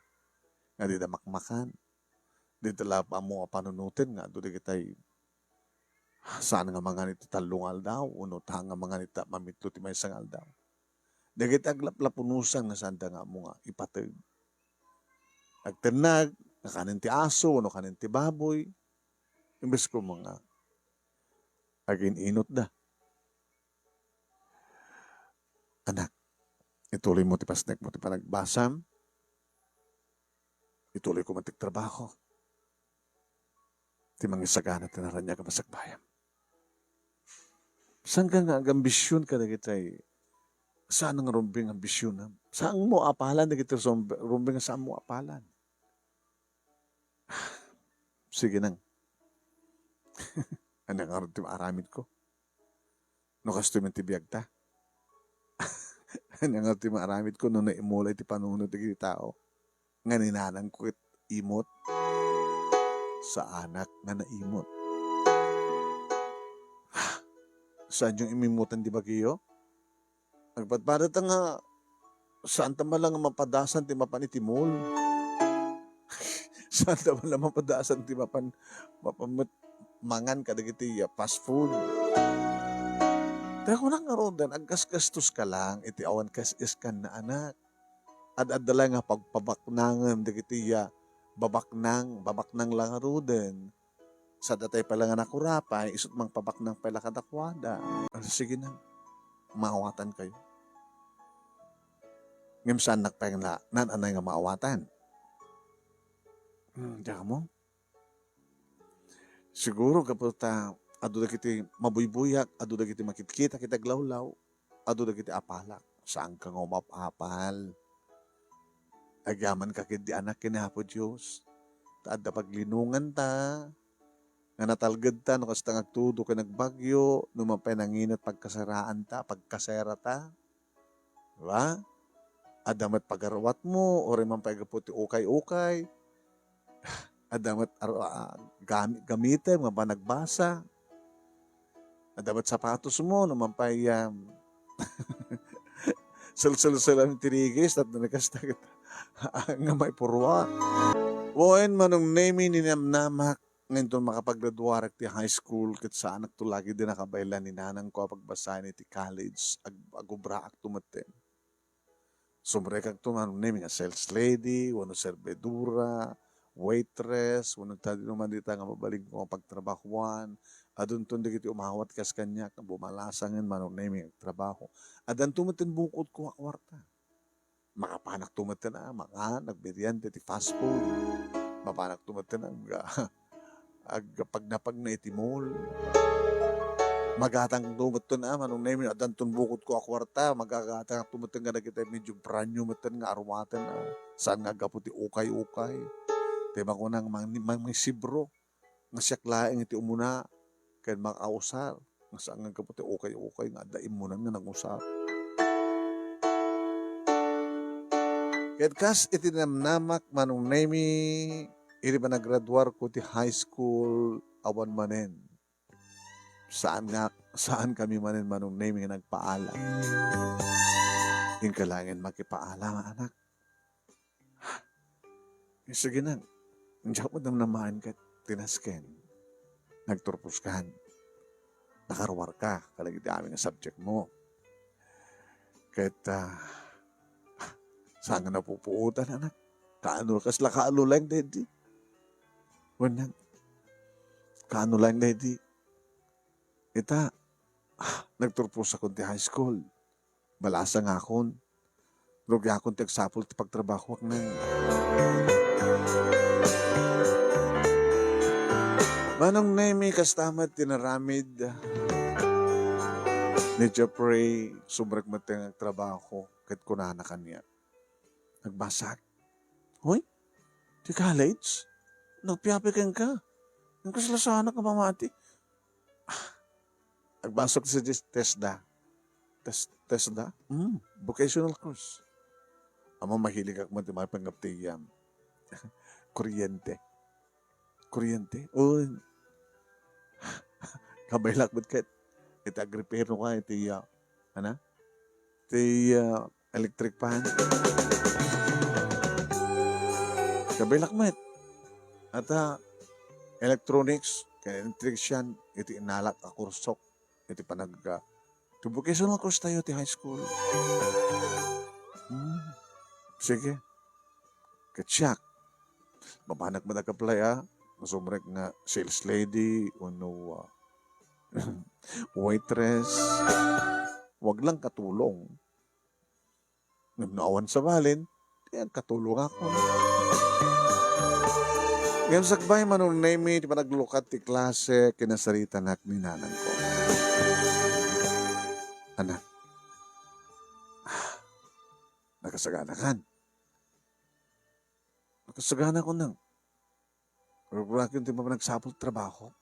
Nga di da makmakan. Di da la ammo a panunoten nga adu dagitay saan nga mangan iti tallo nga aldaw, wenno ta nga mangan iti mamitlo ti maysa nga aldaw. Dagiti aglaplapunosan nga saanda nga ammo nga ipateg. Agtennag, nga kanen ti aso, wenno kanen ti baboy. Imbes ko mga agin-inot da. Anak, ituloy mo ti pasnek mo ti panagbasam, ituloy ko man ti trabaho. Ti mangisagana ti naraniag a masakbayam. Saan ka nga agambision kadagitay? Saan nga rumbeng ambisionam? Saan mo apalan dagiti som-, rumbeng nga saan mo apalan? Sige nang. Ania ngarud ti maaramid ko? No kastoy man ti biagta. Ania ngarud ti maaramid ko no naimulay ti panunot dagiti tao? Nga ni nanang ko ket imot. Saanak nga naimot. Saanyo imimutan ti bagiyo? Agpadpadata nga saanta man la nga mapadasan ti mapan iti mall. Saanta man la mapadasan ti mapan, mapan met mangan kadagiti, ah, fast food. Ta kunak ngaruden, aggasgastos ka lang iti awan kas-iskan na anak. Ad-adda la nga pagpabaknangem dagiti, ah, babaknang, babaknang la ngaruden. Sadda tay pay la nga nakurapay, isut' mangpabaknang pay la kadakuada. Sige na, maawatan kayo. Ngem saannak pay nga naan-anay nga maawatan. Hmm, diak ammo. Siguro gapu ta adu dagiti mabuybuyak, adu dagiti makitkita ket aglawlaw, adu dagiti apalak. Saanka nga umap-apal. Agyamanka ketdi, anak, ken Apo Dios. Ta adda paglinonganta nga natalgedta no kasta nga agtudo ken agbagyo, no man pay nanginit pagkaseraanta, pagkaserata. Diba? Adda met pagaruatmo, uray man pay gapu ti ukay-ukay. Adda met ar-, ah, gami-, gamitem nga panagbasa. Adda met sapatosmo, no man pay, um, selselselam ti rigis, tapno ni kasta ket nga maipurua. Wen, Manong Nemi, ninamnamak nga inton makapagraduarek ti high school, ket saanakto lagi di nakabaelan ni nanangko a pagbasaen iti college, ag-, agubraakto metten. Sumrekakto man unay nga sales lady, wenno serbedora, waitress, wenno ta di no man dita nga mabalinko nga pagtrabahoan. Adunton dagiti umawat kas kaniak nga bumalasangen man unay nga agtrabaho. Addanto metten bukodko a kuarta. Makapanakto metten a mangan, agmerienda iti fast food. Mapanakto metten a ag-, agpagnapagna iti mall. Magatangto metten a, Manong Nemi, addanton bukodko a kuarta, magagatangto metten kadagiti medyo brand new metten nga arumaten a, saan nga gapu ti ukay-ukay. Ti makuna nga mang-, mangisibro, nga siak laeng iti umuna, ken makausar, nga saan nga gapu ti ukay-ukay nga adda immunan nga nangusar. Ket kas iti namnamak, Manong Nemi, Idi panagraduarko ti high school, awan manen. Saan nga, saan kami manen, Manong Nemi, nga nagpaalam. Inka laengen makipaalam, anak. Sige na. Diak met namnamaen ket tinasken. Nagturpos kan. Nakaruar ka kadagiti amin nga subject mo. Ket, ah, saan nga napupuotan, anak? Kaano, kasla kaano laeng daydi? Wen, kaano laeng daydi? Ita, ah, nagturpos akon ti high school. Malasa nga akon. Rugiakon ti agsapul ti pagtrabahoak, Neng. Manong Nemi, kasta met ti inaramid ni Jeffrey, sumrek met ti nagtrabaho, ket kunana kaniak, "Nagbasak? Hoy, ti college? Nagpiapi kenka? Ang kasla saanak nga mamati?" Ah, nagbasok sa dis-, TESDA. Tes-, TESDA? Hmm, vocational course. Ammom, mahiligak met ti maipanggep ti, um, kuryente. Kuryente? O, kabaylak met ket iti agrepair no ka iti, ah, ana? Ti, ah, electric fan. Kabaylak met. Ata, electronics, ken electrician, iti inalak a kursok, iti panag-, ah, ti vocational course tayo ti high school. Hmm. Sige. Ket siak, mapanak met ag-apply a, masumrek nga sales lady, wenno, ah, waitress. Wag lang katulong. Ngem no awan sabalin, ti agkatulongakon. Ngem sakbay, Manong Nemi, ti panaglukat ti klase, kinasaritanak ni nanangko. Anak, nakasaganakan. Nakasaganakan, Nang. Rugiakon ti mapanagsapul ti trabaho.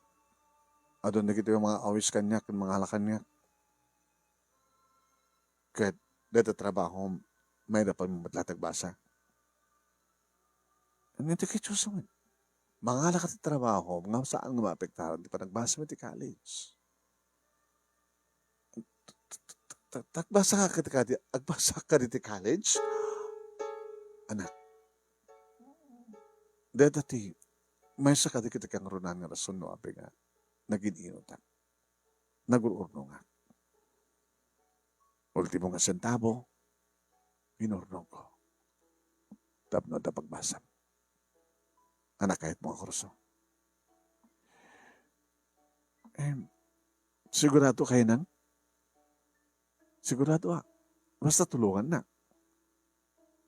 Adun dagiti mga awis kaniak, ken mangala kaniak. Ket dayta trabahom, mairapan met laeng ti agbasa. Ania ti ketchup met? Mangala ka ti trabahom, nga saan nga maapektaran ti panagbasam iti college. Ta-, ta-, ta-, agbasa ka kadi, agbasa ka diti college? Anak, dayta ti maysa kadagiti kangrunaan nga rason no apay nga nagin-inutak. Nagur-urnongak. Ultimo nga sentabo, inurnongko. Tapno adda pagbasam. Anak, kayatmo nga kurso? Em, sigurado kayo, Nang? Sigurado, ah. Basta tulongannak.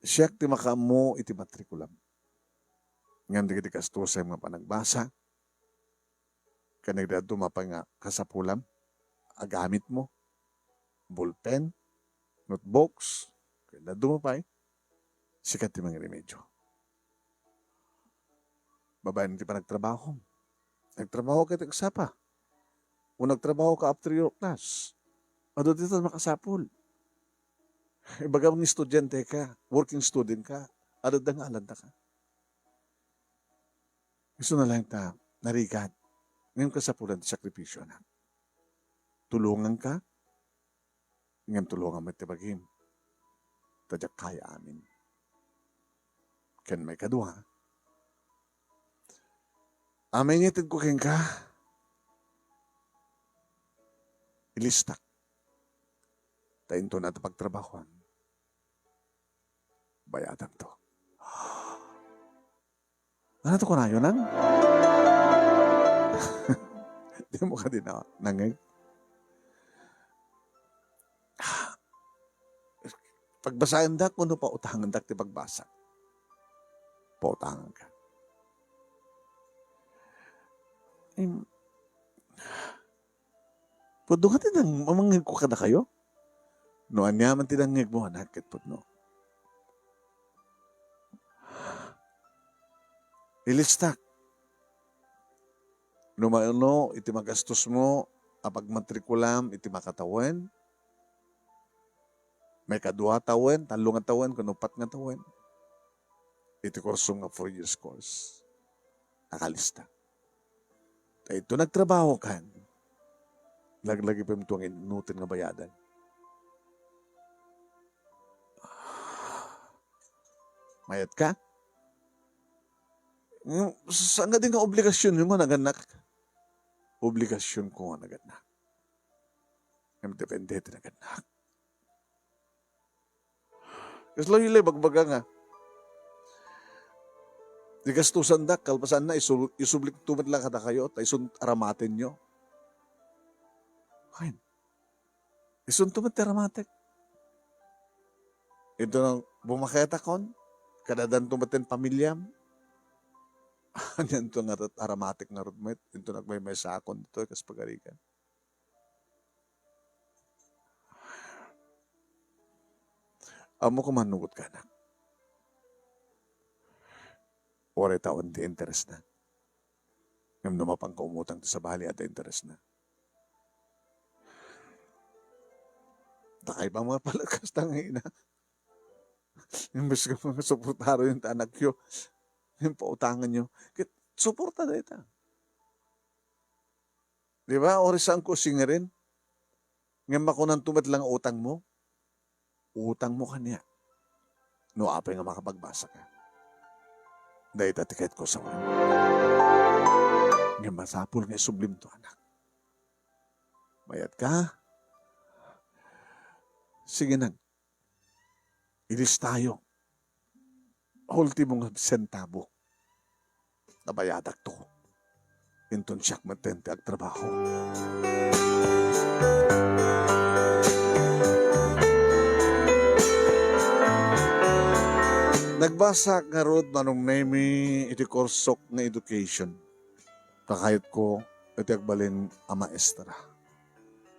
Siak ti makaammo iti matrikulam. Ngem dagiti gastuem nga panagbasa, ken dagiti adu mapay nga kasapulam a gamitmo, ballpen, notebooks, ken adu mapay, sika ti mangiremedio. Babaen iti panagtrabahom. Nagtrabaho ka iti agsapa. O nagtrabaho ka after your class. Adu dita makasapul. Ibagam nga estudiante ka, working student ka, adda nga alanta ka. Isu na laeng ta narigat. Ngem kasapulan ti sakripisio, anak. Tulonganka, ngem tulongam met ti bagim. Ta diak kaya amin. Ken maikadua, amin nga itedko kenka, ilistak. Ta inton adda pagtrabahoam, bayadanto. Ano to kunayo, Nang? Di mo kadi na, nangeg? Pagbasaendak, kuno pautangendak ti pagbasa. Pautangenka. Em, Pudno nga ti nang-, mamangngegko kadakayo? No ania man ti nangngegmo, anak, ket pudno. Ilistak. No maano iti magastosmo a pagmatrikulam iti makatawen, maikadua tawen, tallo nga tawen, ken uppat nga tawen, iti kurso nga four years course. nakalista. Ta inton nagtrabaho kan, laglagipem to nga inunot nga bayadan. Mayat ka? Mm, saan nga di nga obligasyon mo nga naganak? Obligasyon ko nga naganak. Ngem depende ti naganak. Kasla ila bagbaga nga, di gastusan da, kalpasan na, isul-, isublik to met lang kadakayo, ta isun aramaten nyo. Fine. Isunto met ti aramatek. Inton bumaketakon, kadadanto met ti pamiliam. Anianto nga ret-, aramatek ngarud met, inton agmaymaysakon ditoy kas pagarigan. Ammok man nugot ka, anak. Waray tawen ti interesna. Ngem no mapanka umutang ti sabali, adda interesna. Dakay pa nga pala kasta nga ina. Imbes nga mga suportaro yung anak yo, yung pautangan nyo. Kit, suporta dayta. Di ba? Ori saan ko singirin? Ngem makunan to met lang utang mo. Utang mo kaniak. No apay nga makapagbasa ka. Dayta ti kayat ko sa Ngem masapul nga isublim to, anak. Mayat ka? Sige nang. Ilistayo. Ultimo nga sentabo. Nabayadak to. Inton siak met ti agtrabaho. Nagbasak ngarud, Manong Nemy, iti kursok nga education. Kakayatko iti agbalin a maestra.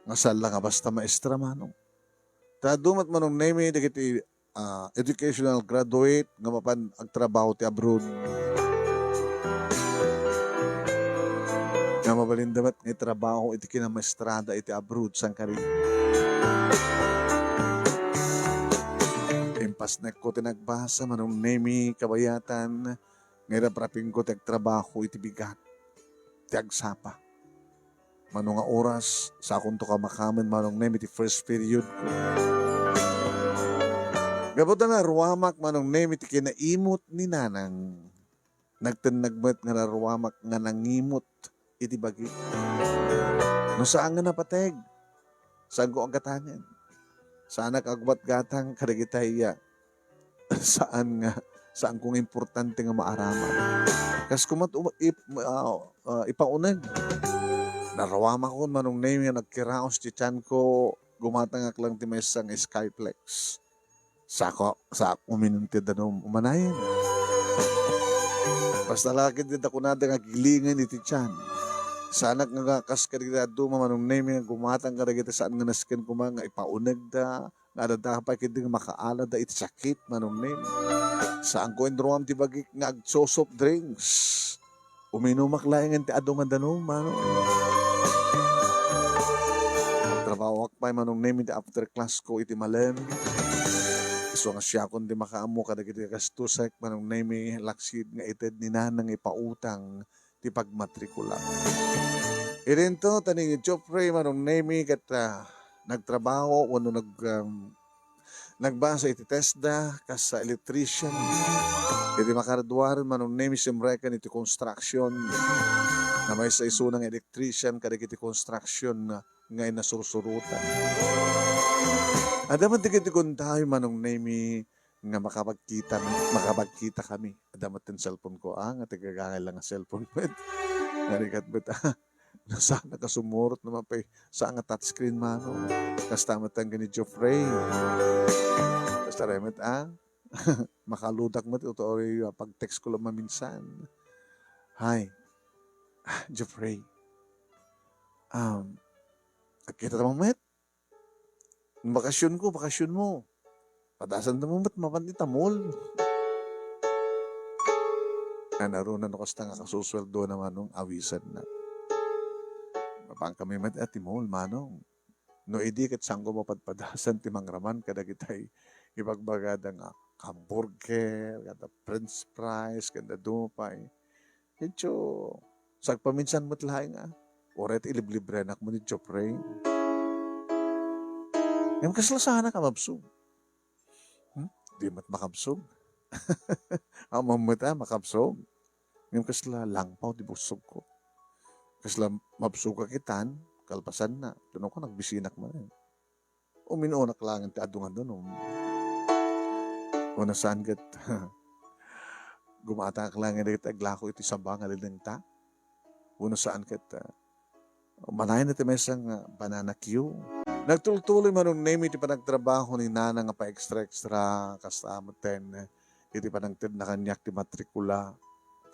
Nga saan la nga basta maestra, Manong. Ta adu met, Manong Nemy, dagiti, ah, educational graduate nga mapan agtrabaho ti abroad. Nga mabalinda met nga itrabaho iti kinamaestrada iti abroad, saan kari. Impasnekko ti nagbasa, Manong Nemy, kabayatan, nga iraprapingko ti agtrabaho iti bigat ti agsapa. Mano nga oras, sakonto kamakamen, Manong Nemy, ti first period ko. Gapu ta naruamak, Manong Nemy, ti kinaimot ni Nanang. Nagtenneg met nga naruamak nga nangimot iti bagi. No saan nga napateg, saanko a gatangen. Saanak a agbatgatang kadagitay a saan nga, saanko nga importante nga maaraman. Kas kumat um-, ip-, ah, ah, ipauneg. Naruamakon, Manong Nemy, nga nagkiraos ti tianko, gumatangak lang ti maysa nga Skyflex. Sako, sa uminum ti danum, umanayen. Basta la ket dida kunada nga gilingan iti tian. Saanak nga kas kadagiti dadduma, Manong Nemy, nga gumatang kadagiti saan nga nasken koma nga ipaunegda, nga adda pay ketdi nga makaalada iti sakit, Manong Nemy. Saanko inruam ti bagik nga agso-soft drinks. Uminumak laengen ti adu nga danum, Manong. Trabahoak pay, Manong Nemy, ti after class ko iti malem. Isu nga siakon ti makaammo kadagiti gastusek, Manong Nemy, laksid nga ited ni Nanang ipautang ti pagmatrikula. Idinto, ta ni Geoffrey, Manong Nemy, ket, ah, nagtrabaho wenno nag-, um, nagbasa iti TESDA kas electrician. Iti makaraduaren, Manong Nemy, simreken iti construction. Nga maysa isuna nga electrician kadagiti construction nga, nga inasursurotan. Adda met dagiti kuntayo, Manong Nemy, nga makapagkita, makapagkita kami. Adda met ti cellphone ko, ah, nga ti gagangay lang nga cellphone met. Nga rigat met, ah. No saan nga sumurot naman pay, saan nga touchscreen, Manong. Kasta met ang gani Geoffrey. Kasta remet, ah. Makaludak met, ito, ori, ah, pag-text ko lang maminsan. Hi. Ah, Geoffrey. Um, kita ta met? Bakasyon ko, bakasyon mo. Padasan ta mo met mapan ita mall. Anarunan no kasta nga kasusweldo na, Manong, awisan na. Mapan kami met iti mall, Manong. No idi ket sango mapadpadasan ti mangraman kadagitay ibagbagada nga hamburger, kada french fries, kada dumapay. Medyo sagpaminsan met laeng, ah. Uray ta iliblibrenak met ni Jeffrey. Ngem kasla saanak a mabsog. Hmm? Di met makabsog. Ammom met a makabsog. Ngem kasla langpaw ti busogko. Kasla mabsogak itan, kalpasanna. Tunoko, nagbisinak manen. Umin-unak laeng ti adu nga danum. Wenno saan ket gumatangak laeng dagiti aglako iti saba nga linengta. Wenno saan ket, ah, manayon ti maysa nga banana cue. Nagtultuloy Manong Nemy ti panagtrabaho ni Nana nga pa-extra-extra, kasta metten iti panangtedna kaniak ti matrikula,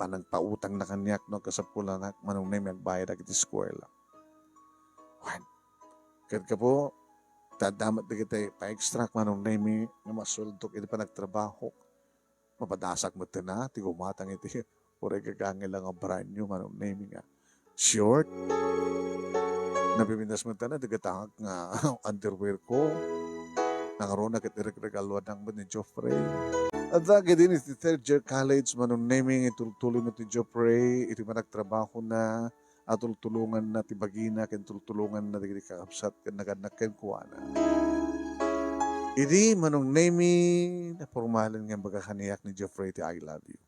panangpautangna kaniak no kasapulanak Manong Nemy agbayadak iti eskuela. Wen, ket gapu ta adda met dagiti pa-extra Manong Nemy nga masueldok iti panagtrabahok. Mapadasak metten a ti gumatang iti uray gagangila nga brand new Manong Nemy nga short. Napiminas metten a ti gatangak nga underwear ko. Nangruna ket iregregaluannak met ni Jeffrey. Adda ketdin iti third year college Manong Nemy nga itultuloy met ni Jeffrey iti panagtrabahona a tultulonganna ti bagina ken tultulonganna dagiti kakabsat ken nagannak kenkuana. Idi Manong Nemy, napormalen nga imbaga kaniak ni Jeffrey ti "I love you."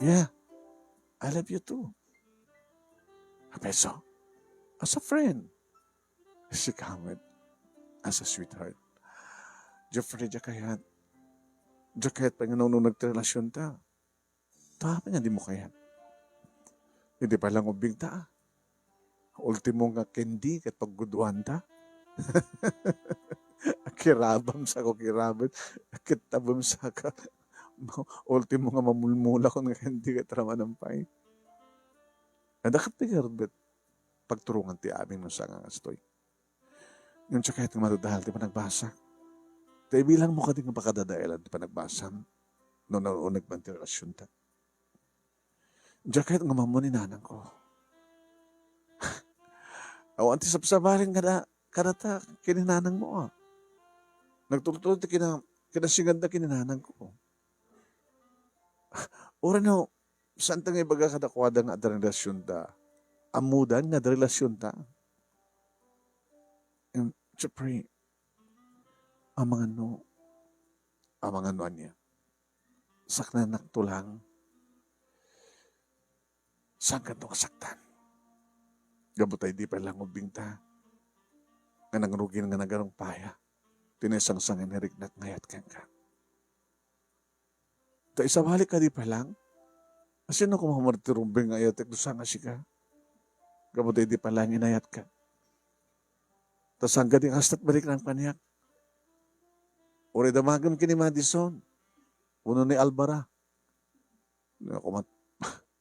"Yeah, I love you too." "Apay isu?" "As a friend." "Sika met, as a sweetheart." "Jeffrey, diak kayat. Diak kayat pay nga nagrelasyon ta." "Ta apay nga dimo kayat?" "Idi pay lang ubbingta, ultimo nga candy ket pagguduanta." Kirabam sako, kirabam. Kitabem saka. Ultimo nga mamulmulakon nga candy ket ramanan pay. Adda ket ti garbet pagturongan ti amin no saan nga kastoy. Ngem diak kayat nga madadael ti panagbasa. Ta ibilangmo kadi nga pakadadaelan ti panagbasam no nauneg man ti relasionta. Diak kayat nga umammo ni nanangko. Awan ti sabsabali kada, kadata ken ni nanangmo, a. Nagtultuloy ti kina-, kinasinganda ken ni nanangko. Uray no, saanta nga ibaga kadakuada nga adda relasionta. Ammodan nga adda relasionta. Em, Jeffrey, amangan no, amangan no ania. Saknanakto lang. Saankanto nga saktan? Gapu ta idi pay lang ubbingta, nga nangrugin nga nagarungpaya, ti naisangsangan nga riknak nga ayat kenka. Ta isabali kadi pay lang? Asino koma met ti rumbeng nga ayatek no saan nga sika? Gapu ta idi pay lang inayatka. Ta saan kadi nga kastat bariknak kaniak? Uray damagem ken ni Madison wenno ni Alvara. No, koma met,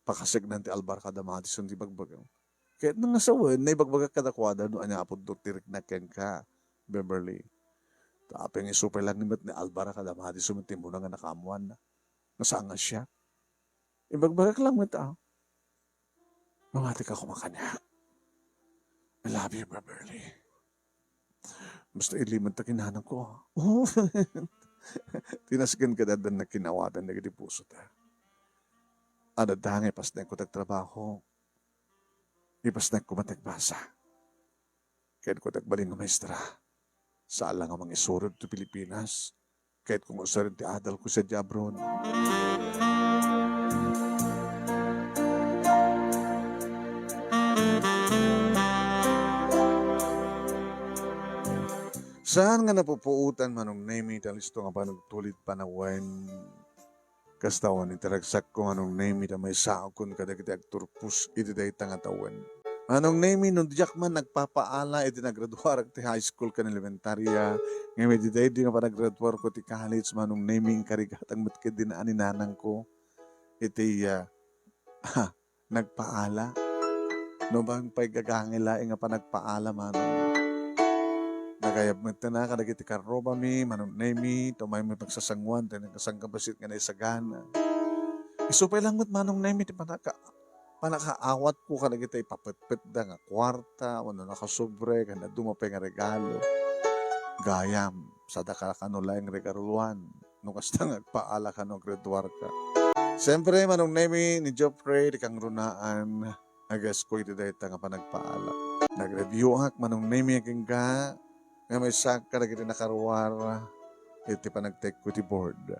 pakasegnan ti Alvara kada Madison ti bagbagam. Ket nangasawen, naibagbagak kadakuada no ania a pudno ti riknak kenka, Beverly. Ta apay nga isu pay lang met ni Alvara kada Madison ti immuna nga nakaammoanna. Nga saan nga siak? Ibagbagak lang met, a. Mamatika koma kaniak. I love you, Beverly. Basta ilimed ta kinanangko, a. Ti nasken ket addan nakinawatan dagiti pusota. Adda nga ipasnekko ti agtrabaho. Ipasnekko met ti agbasa. Ket kua ti agbalin nga maestra, saan la nga mangisuro ditoy Pilipinas. Ket kung usaren ti adalko sadiay abroad. Saan nga napupuotan Manong Nemy ti alisto nga panagtulid panawen. Kasta wen iti ragsakko Manong Nemy ta maisaokon kadagiti agturpos iti dayta nga tawen. Manong Nemy, no diak man nagpapaala iti nagraduarak ti high school ken elementaria, ngem iti daydi nga panagraduarko ti college, Manong Nemy, inkarigatak met ketdi ni nanangko iti, ah, nagpaala. No, bang pay gagangil laeng a panagpaala, Manong. Nagayab metten a kadagiti karrubami, Manong Nemy, ta umaymi pagsasangoan ti nagkasangkabassit nga naisagana. Isu pay lang met, Manong Nemy, ti panaka-, panakaawatko kadagiti ipapetpetda nga kuarta, wenno nakasobre, ken dadduma pay nga regalo. Gayam, sadaka kano laeng regaluan, no kasta nga agpaala kano, agreduarka. Siyempre, Manong Nemi, ni Geoffrey, di kangrunaan, agasko iti dayta nga panagpaala. Nag-review ak, Manong Nemi, agingga, nga maysak kadagiti nakaruar iti panagtekko iti board.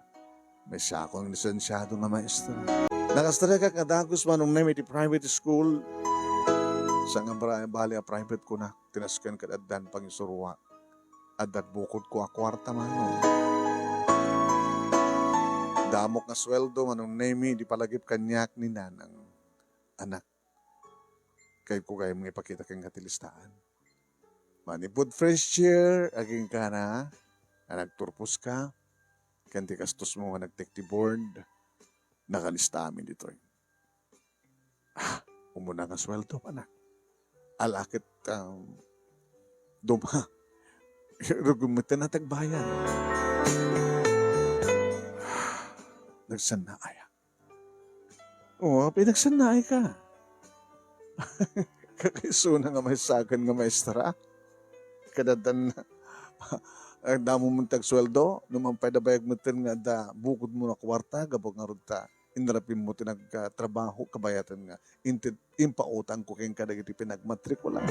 Maysakon lisensiado nga maestra. Nakastrek ak nga dagus, Manong Nemi, iti private school. Saan nga bra-, bali a private kuna, tinasken ket addan pangisuruak. Adda bukodko a kuarta, Manong. Damok nga sueldo, Manong Nemi, di palagip kaniak ni Nanang. Anak, kayatko gayam nga ipakita kenka ti listaan. Manipud first year, agingga na, a nagturposka, ken ti gastosmo nga nagtek ti board, nakalista amin ditoy. Ah, umuna nga sueldo, anak. Ala ket, um, duma. Rugi met ti nagbayad. Nagsannaay. Oo, pinagsannaay ka. Kakaisuna nga maysakan nga maestra. Kadatan, adda mo man ti agsueldo, no man pay da bayag metten nga adda bukodmo a kuarta, gapu ngarud ta inrapim mo ti nagtrabaho, kabayatan nga inted, impautangko kenka dagiti pinagmatrikula.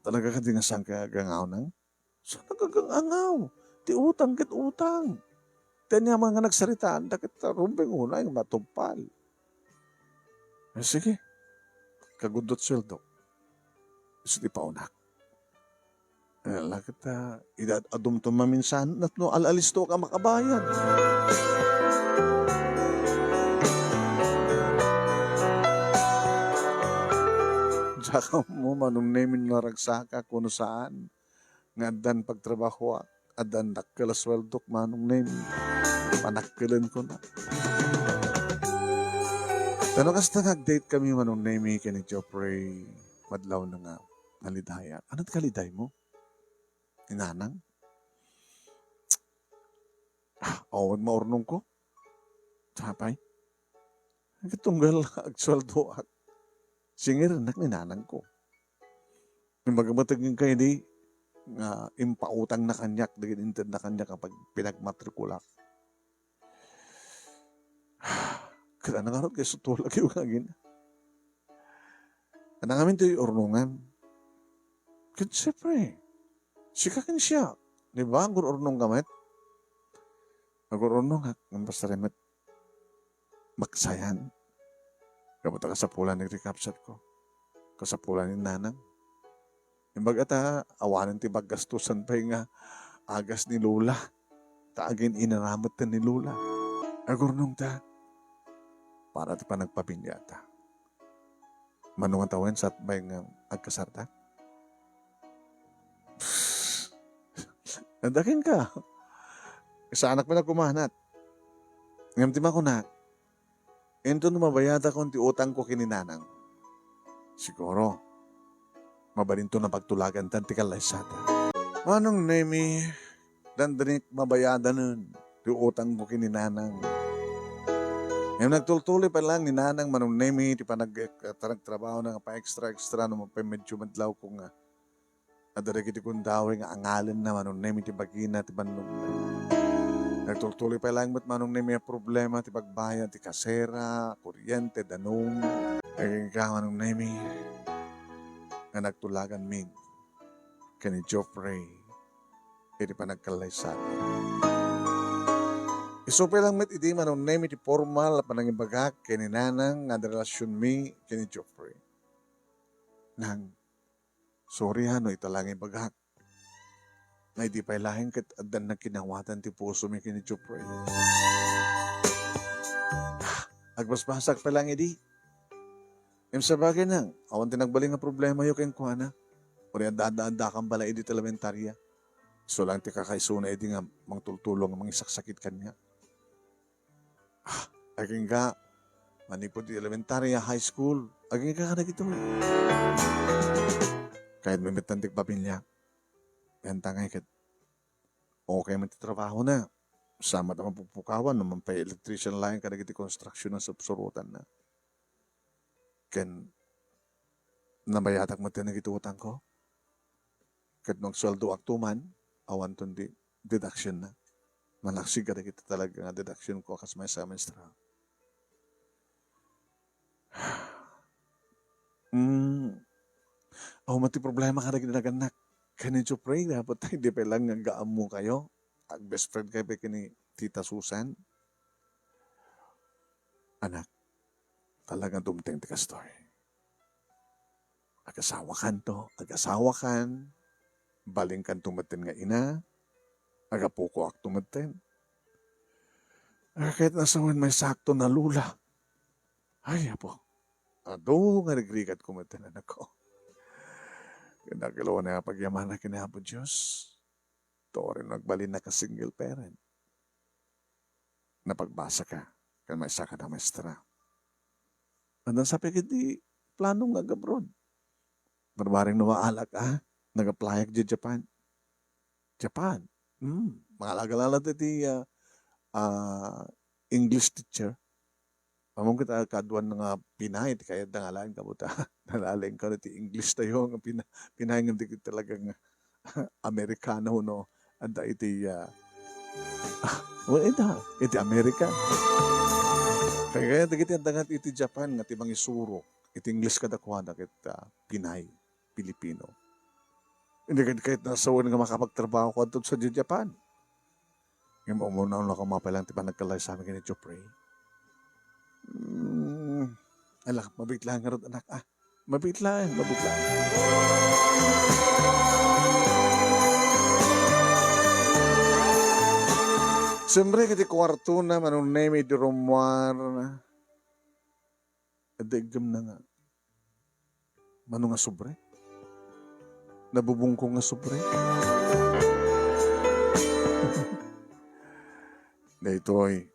Talaga kadi nga saan ka agangaw, Nang? Saan ka agangaw? Ti utang ket utang. Ti aniaman nga nagsaritaan, da ket rumbeng unay nga matungpal. Eh, sige. Kagudot sueldo. Isu ti paunak. Eh, la ket, ah, ida-, adumtom maminsan, no al-, alisto ka makabayad. Diak ammo, Manong Nemi, no naragsak ka, kuno saan. Nga addan pagtrabahoak, addan dakkel a sueldok, Manong Nemi. Panakkelenko na. Ta no kasta nga ag-date kami, Manong Nemi, ken ni Geoffrey, madlawna nga nalidayak. Ano ti kalidaymo? Ni Nanang? Ah, awan maurnongko. Sapay. Ket tunggal agsueldoak, singirennak ni Nanangko. Imbag a mateg kenka idi nga impautangna kaniak dagiti intedna kaniak a pag-, pinagmatrikulak. Ket ano ngarud, kayatko tulagyo nga agina. Ano ngamin ti urnongan? Ket siyempre, sika ken siak, di ba? Agur-urnongka met. Agur-urnongak, ngem basta met maksayan. Gapu ta kasapulan ni recapture ko. Kasapulan ni Nanang. Imbag a ta, awanen ti paggastusan pay nga agas ni Lola. Ta agin-inana met ni Lola. Agurnongta. Para ti panagpamiliata. Mano nga tawen, saan pay nga agkasarta? Adda kenka. Saanak met a kumanat. Ngem ti makunak, inton mabayadakon ti utangko ken ni Nanang, siguro, mabalinton a pagtulagantan ti kallaysada. Manong Nemi, dandani mabayadanen ti utangko ken ni Nanang. Ngem nagtultuloy pay laeng ni Nanang, Manong Nemi, ti panag-, panagtrabahona nga pa-extra-extra no mapay medyo madlawko nga adda dagiti gundaway nga angalenna, Manong Nemi, ti bagina, ti bannogna. Nagtultuloy pay laeng met, Manong Nemi, a problema ti pagbayad ti kasera, kuryente, danum. Agingga, Manong Nemi, nga nagtulaganmi ken ni Geoffrey iti panagkallaysada. Isu pay laeng met idi, Manong Nemi, ti pormal a panangibagak ken ni Nanang nga adda relasionmi ken ni Geoffrey. Nang, sorry ha no ita laeng ibagak. Nga idi pay laeng ket addan nagkinawatan ti pusomi ken ni Geoffrey. Agbasbasak pay laeng idi. Ngem sabagay, Nang, awan ti nagbalin nga problemayo kenkuana. Uray adda-adda-addakan bala idi ti elementarya. Isu laeng ti kakaisuna idi nga mangtultulo nga mangisaksakit kaniak. Ah, agingga, manipud ti elementarya, high school, agingga kadagitoy. Kayatmi met ti agpamilya. Ken ta ngay ket okay met ti trabahona. Saan met a mapukpukawan no man pay electrician laeng kadagiti construction a sursurotanna. Ken nabayadak met dagiti utangko. Ket no agsueldoakto man, awanton di-, deductionna. Malaksid kadagiti talaga nga deduction ko kas maysa a maestra. Hmm. Awan met ti problema kadagiti nagannak. Can you pray? Dapat tayo, di pa lang nga aggaammo kayo. Ag-best friend kayo pa ken ni Tita Susan. Anak, talagang dumteng ti kastoy. Agasawakanto, agasawakan, balinkanto metten nga ina, agapukoakto metten. Ket nasawen maysakto na lula. Ay, Apo, adu nga rigrigatko metten, anakko. Ket nakiluna nga pagyamanak ken ni Apo Dios. Turing nagbalinnak a single parent. Napagbasaka ken maysaka a maestra. Adda sapay ket ti plano nga ag-abroad. Barbareng no maalak a, nag-applyak idiay Japan. Japan? Hmm, mangalagalalat iti, ah, ah, English teacher. Ammom ket a, kaduan nga Pinay ti kayatda nga alaen, kabuta. Nalalaing ka ti English tayo nga Pina-, Pinay nga di talagang Amerikano, no? Adda iti, ah, ah, well, ita, iti Amerika. Kaya, kaya dagiti adda nga iti Japan nga ti mangisuro iti English kadakuada ket, ah, Pinay, Pilipino. Hindi ket, ket nasawen nga makapagtrabaho ko adto sa Japan. Ngem umuna-una ko mapalang ti panagkalay sa amin ken ni Jopre. Hmm, ala, mabitlaan ngarud, anak, ah. Mabitlaan, mabitlaan. Siyempre, iti kuartona, Manong Nemi, idi rummuar, adda iggemna nga, mano nga sobre? Nabubungkong nga sobre? Daytoy,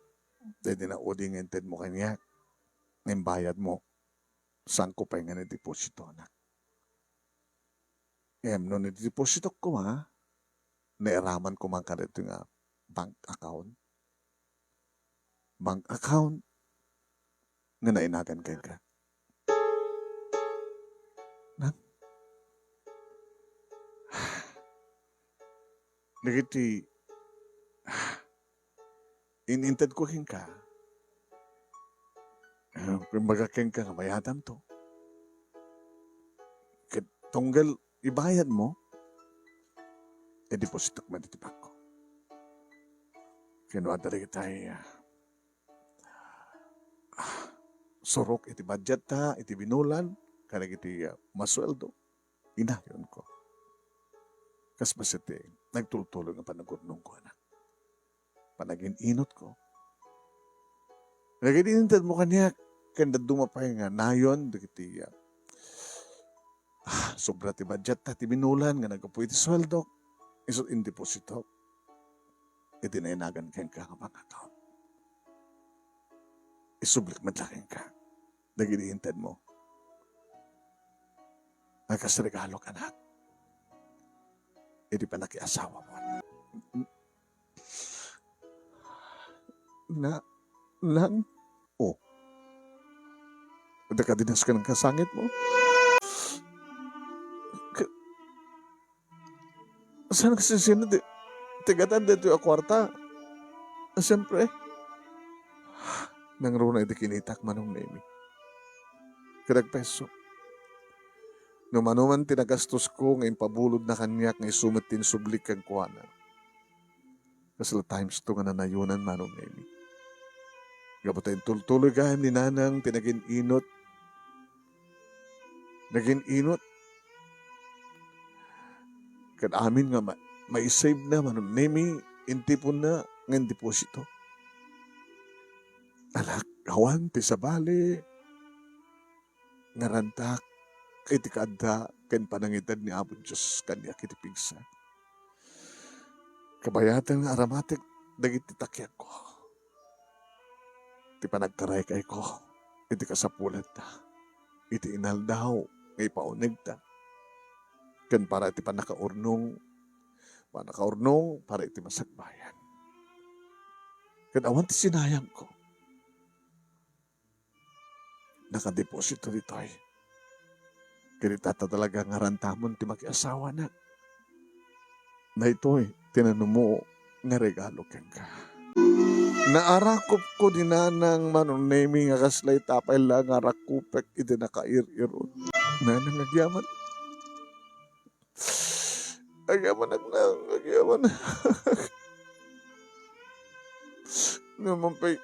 daydi na udi nga intedmo kaniak, nga imbayadmo, saanko pay nga naideposito, anak. Ngem no naidepositok koma, nairaman koma kadaytoy nga bank account. Bank account nga nainagan kenka. Nang? Dagiti inintedko kenka, eh, kumbaga kenka nga bayadanto. Ket tunggal ibayadmo, idepositok met iti bangko. Ken no adda dagiti, ah, ah, surok iti budget ta, iti binulan, kadagiti, ah, masueldo, inayonko. Kas bassit ti nagtultuloy nga panagurnongko, anak. Panagin-inotko. Dagiti intedmo kaniak, ken dadduma pay nga nayon, dagiti, ah, ah, sobra ti budget ta, ti binulan nga naggapu iti sueldok, isu indepositok iti nainagan kenka nga bank account. Isublik met la kenka dagiti intedmo. Nga kas regalok, anak, iti panakiasawamo. Na, lang? Oh. Adda kadi nasken nga sangitmo? Ka-, saan nga sinsino ti, ti gadan daytoy a kuarta? Ah, siyempre. Nangruna iti kinitak, Manong Nemi. Ket agpeso. No mano man ti nagastosko nga impabulodna kaniak nga isu met ti insublik kenkuana, kasla times two nga nanayonan, Manong Nemi. Gapu ta intultuloy gayam ni Nanang ti nagin-inot. Nagin-inot. Ket amin nga ma-, maisave na, Manong Nemi, intiponna nga indeposito. Anak, awan ti sabali nga rantak iti kaadda ken panangited ni Apo Dios kaniak iti pigsa. Kabayatan nga aramatek dagiti takiakko, ti panagtaraykayko iti kasapulanta, iti inaldaw nga ipaunegta, ken para iti pannakaurnong, pannakaurnong para iti masakbayan. Ken awan ti sinayangko. Nakadeposito ditoy. Ket ita ta talaga nga rantamon ti makiasawanak. Daytoy ti nanumuo nga regalo kenka. Naarakupko ni Nanang Manong Nemi nga kasla ita pay la nga arakupek iti nakair-irot. Nanang, agyaman. Agyamanak, Nang, agyamanak. Ngem man pay,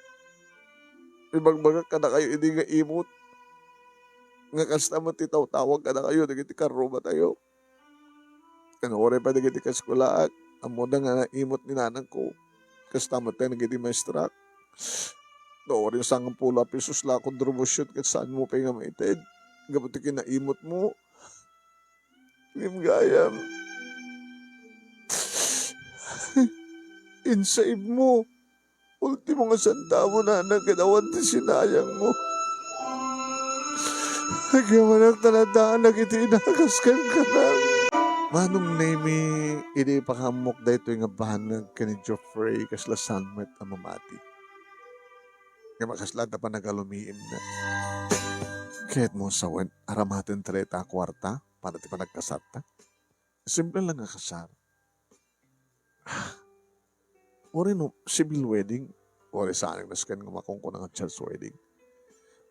ibagbagak kadakayo idi nga imot nga kasta met ti tawtawag kadakayo dagiti karrubatayo. Ken uray pay dagiti kaeskulaak, ammoda nga naimot ni nanangko. Kasta met dagiti maestrak. No, uray sangapulo a pesos la a kontribusion ket saanmo pay nga maited gapu ti kinaimotmo. Ngem gayam, insaibmo. Ultimo nga sentabo, Nanang, ket awan ti sinayangmo. Agyamanak ta nadaanak iti inagas kenka, Nang. Manong Nemi, idi ipakaammoak daytoy nga banag ken ni Geoffrey, kasla saan met a mamati. Nga makasla ta panagalumiimna. Ket mo sawen, aramaten ta dayta a kuarta para ti panagkasarta. Simple lang nga kasar. Uray no civil wedding, uray saanak nasken nga makunkuna nga church wedding.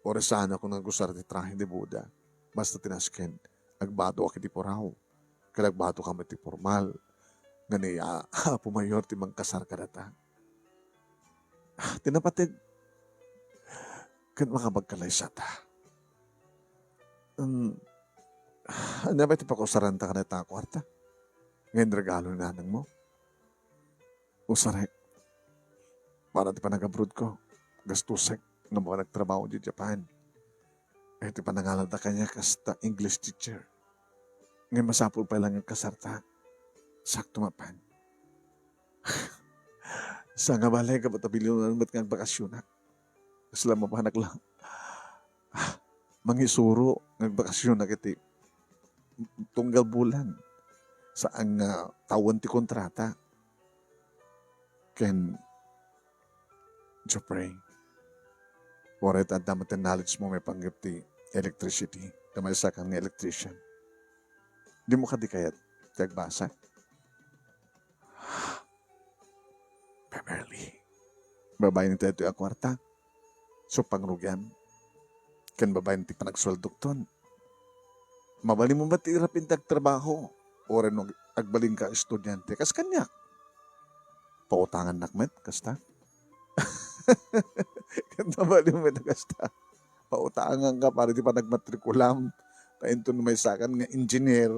Uray saanak nga nagusar ti trahe de boda. Basta ti nasken, agbato ka iti puraw. Ket agbato ka met ti pormal. Nga ni, ah, Apo Mayor ti mangkasar kadata. Ah, ti napateg, ket makapagkalaysata. Um, ania pay ti pakusaranta kadayta a kuarta nga inregalo ni nanangmo? Usarek. Para ti panagabrodko, gastusek no managtrabaho idiay Japan. Eh, ti panangalada kaniak kasta English teacher. Ngem masapul pay la nga kasarta. Sakto mapan. Sa nga bale, kapatabilin met nga agbakasionak. Kasla mapanak lang. Ah, mangisuro nga agbakasionak iti tunggal bulan. Saan nga tawen ti kontrata. Ken, Geoffrey, uray ta adda met ti knowledge mo maipanggep ti electricity, ta maysakan nga electrician. Dimo kadi kayat ti agbasa? Beverly, babaen daytoy a kuarta, so pangrugiam, ken babaen ti panagsueldokton. Mabalinmo met ti irapin ti agtrabaho, uray no agbalinka estudiante, kas kaniak. Pautangannak met, kasta. Ket mabalinmo met kasta. Pautanganka para iti panagmatrikulam. Ta inton maysakan nga engineer,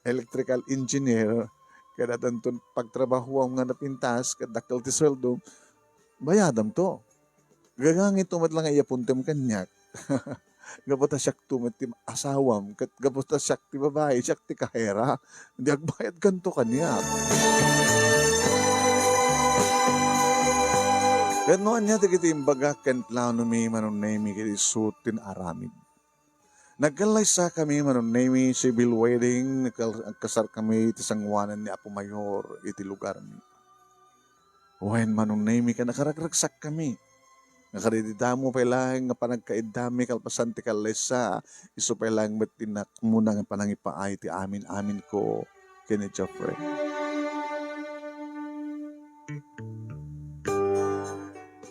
electrical engineer, ket addanton pagtrabahoam nga napintas, ket dakkel ti sueldo, bayadamto. Gagangitto met la nga iyapontem kaniak. Gapu ta siakto met ti asawam, ket gapu ta siak ti babai, siak ti kahera, di agbayadkanto kaniak. Ket no ania dagiti imbagak ken planomi, Manong Nemi, ket isu ti naaramid. Nagkallaysakami, Manong Nemi, civil wedding, nagkal-, nagkasarkami iti sangoanan ni Apo Mayor iti lugarmi. Wen, Manong Nemi, ket nakaragsakkami. Nga kadagiti damo pay laeng nga panagkaiddami kalpasan ti kallaysa, isu pay laeng met ti nakmuna nga panangipaay ti amin-aminko ken ni Geoffrey.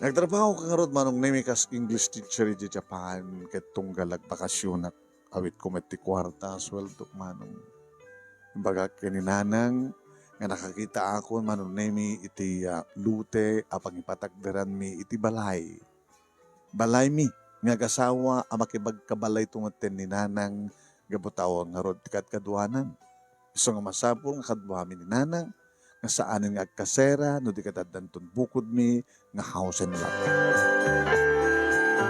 Nagtrabahoka ngarud, Manong Nemi, kas English teacher idiay Japan, ket tunggal agbakasionak, awitko met ti kuarta a sueldok, Manong. Imbagak ken ni Nanang nga nakakitaakon, Manong Nemi, iti, ah, lote a pangipatakderanmi iti balay. Balaymi nga agasawa a makibagkabalayto metten ni Nanang gapu ta awan ngarud ti kadkaduanan. Isu nga masapul nga kaduami ni Nanang nga saanen nga agkasera no di ket addanton bukodmi nga house and lot.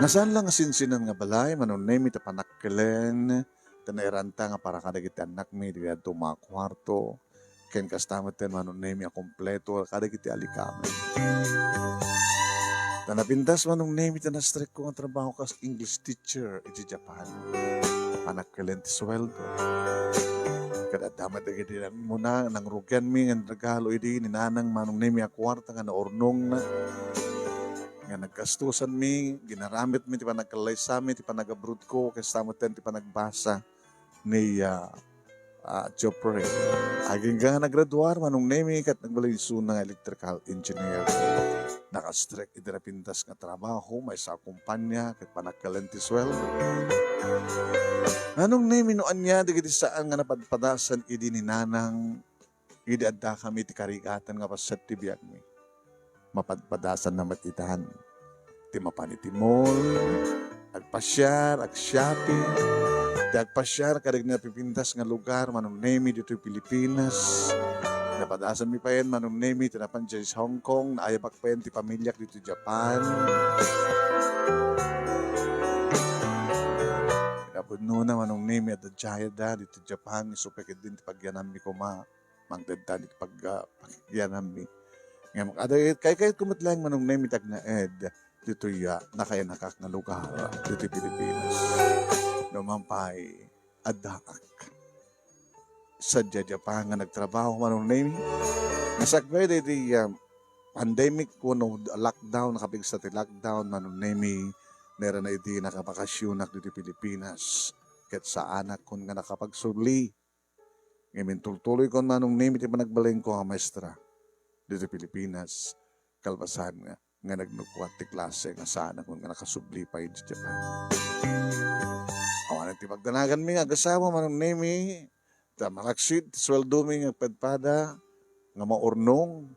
Nga saan la nga sinsinan nga balay, Manong Nemi, ta panakkelen, ta nairanta nga para kadagiti annakmi, dagiti dadduma a kuarto, ken kasta metten, Manong Nemi, a kompleto kadagiti alikamen. Ta napintas, Manong Nemi, ti nastrekko nga trabaho kas English teacher iti Japan. Panakkelen ti sueldo. Ket adda met dagiti nangmuna, nangrugianmi nga regalo idi ni Nanang, Manong Nemi, a kuarta nga naurnongna. Nga naggastusanmi, ginaramitmi ti panagkallaysami, ti panagabrodko, kasta metten ti panagbasa ni, ah, Ah, Jopre. Agingga nga naggraduar, Manong Nemi, ket nagbalin isuna nga electrical engineer. Nakastrek iti napintas nga trabaho, maysa a kumpanya, ket panagkalen ti sueldo. Manong Nemi, no ania dagiti saan nga napadpadasan idi ni Nanang, idi addakami iti karigatan nga paset ti biagmi. Mapadpadasanna met itan ti mapan iti mall, agpasiar, ag-shopping, ti agpasiar kadagiti napipintas nga lugar, Manong Nemi, ditoy Pilipinas. Napadasanmi payen, Manong Nemi, ti napan diay Hong Kong, naayabak payen ti pamiliak ditoy Japan. Napudnona, Manong Nemi, adda diayda ditoy Japan, isu pay ketdin ti pagyanammi koma. Mangted ta ditoy pag-, ah, pagyanammi. Ngem, ada, kaykayatko met laeng, Manong Nemi, ti agnaed ditoy, ah, nakayanakak nga lugar, ditoy Pilipinas. No man pay, addaak sadiay Japan nga nagtrabaho, Manong Nemi. Nga sakbay daydi, ah, pandemic wenno lockdown, nakapigsa ti lockdown, Manong Nemi, nairana idi nakabakasionak ditoy Pilipinas. Ket saanak kun nga nakapagsubli. Ngem intultuloyko, Manong Nemi, ti panagbalinko a maestra ditoy Pilipinas, kalpasan nga, nga nagnukuat ti klase nga saanak nga nakasubli pay iti Japan. Awanen ti pagdanaganmi nga agasawa, Manong Nemi, ta malaksid ti sueldomi nga padpada nga maurnong,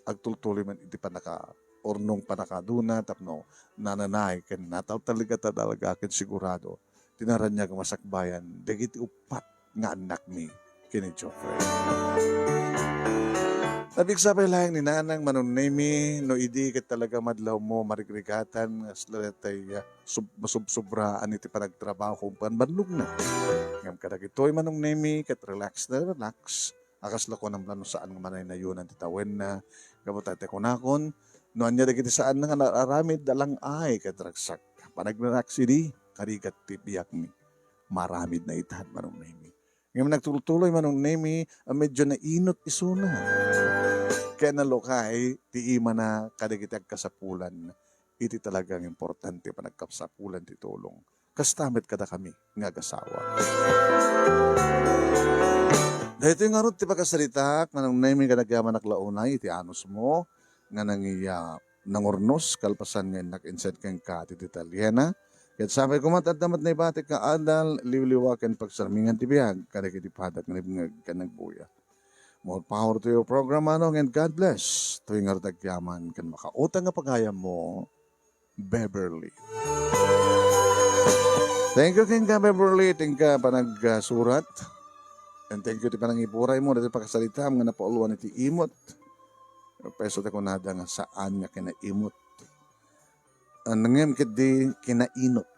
agtultuloy man iti pannakaurnong, pannakaduna tapno nananay ken natawtalligat a talaga ken sigurado ti naraniag a masakbayan dagiti uppat nga annakmi ken ni Geoffrey. Napigsa pay laeng ni Nanang, Manong Nemi, no idi ket talaga madlawmo marigrigatan nga sila tay, ah, sub-, masubsobraan iti panagtrabaho ken bannogna. Ngem kadagitoy, Manong Nemi, ket relax na relax. A kasla kunam la no saan nga manaynayonan ti tawenna. Gapu ta ti kunakon, no ania dagiti saan nga naaramid, alang-ay ket ragsak. Panagnanak sidi, karigat ti biagmi. Maaramid na itan, Manong Nemi. Ngem nagtultuloy, Manong Nemi, a medyo nainot isuna. Ken nalukay ti imana kadagiti agkasapulan. Iti talagang importante panagkasapulan ti tulong. Kasta met kadakami nga agasawa. Daytoy ngarud ti pakasaritaak, Manong Nemi, nga nagyamanak la unay iti anusmo nga nangiya-, nangurnos kalpasan nga innak inside kenka ti detalyena. Ket sapay koma ta adda met naibatik nga adal, liwliwa ken pagsarmingan ti biag kadagiti padak nga nibngeg ken nagbuya. More power to your program, Manong, and God bless. Toy ngarud agyaman ken makautang nga pagayammo, Beverly. Thank you kenka, Beverly, ti inka panagsurat. And thank you ti panangipuraymo daytoy pakasaritaam nga napauluan iti imot. Peso ti kunada nga saan nga kinaimot. Ngem ketdi kinainot.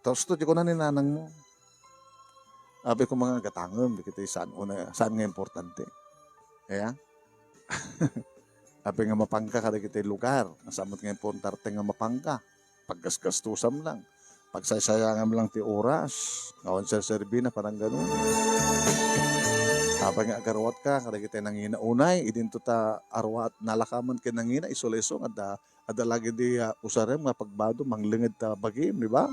Tapos to, ti kuna ni nanangmo. Abi ko, mga gatangem, dagiti saan una, saan nga importante. Kaya? Abi nga mapangka kadagiti lugar, saan met nga importante nga mapangka. Paggasgastusam lang. Pagsaysayangam lang ti oras. Awan serserbina, parang ganun. Abi nga agaruatka kadagiti nangina unay, idinto ta aruat nalakaman ken nangina, isu-isu nga adda Adda lagi di, ah, usarem nga pagbado, manglenged ta bagim, di ba?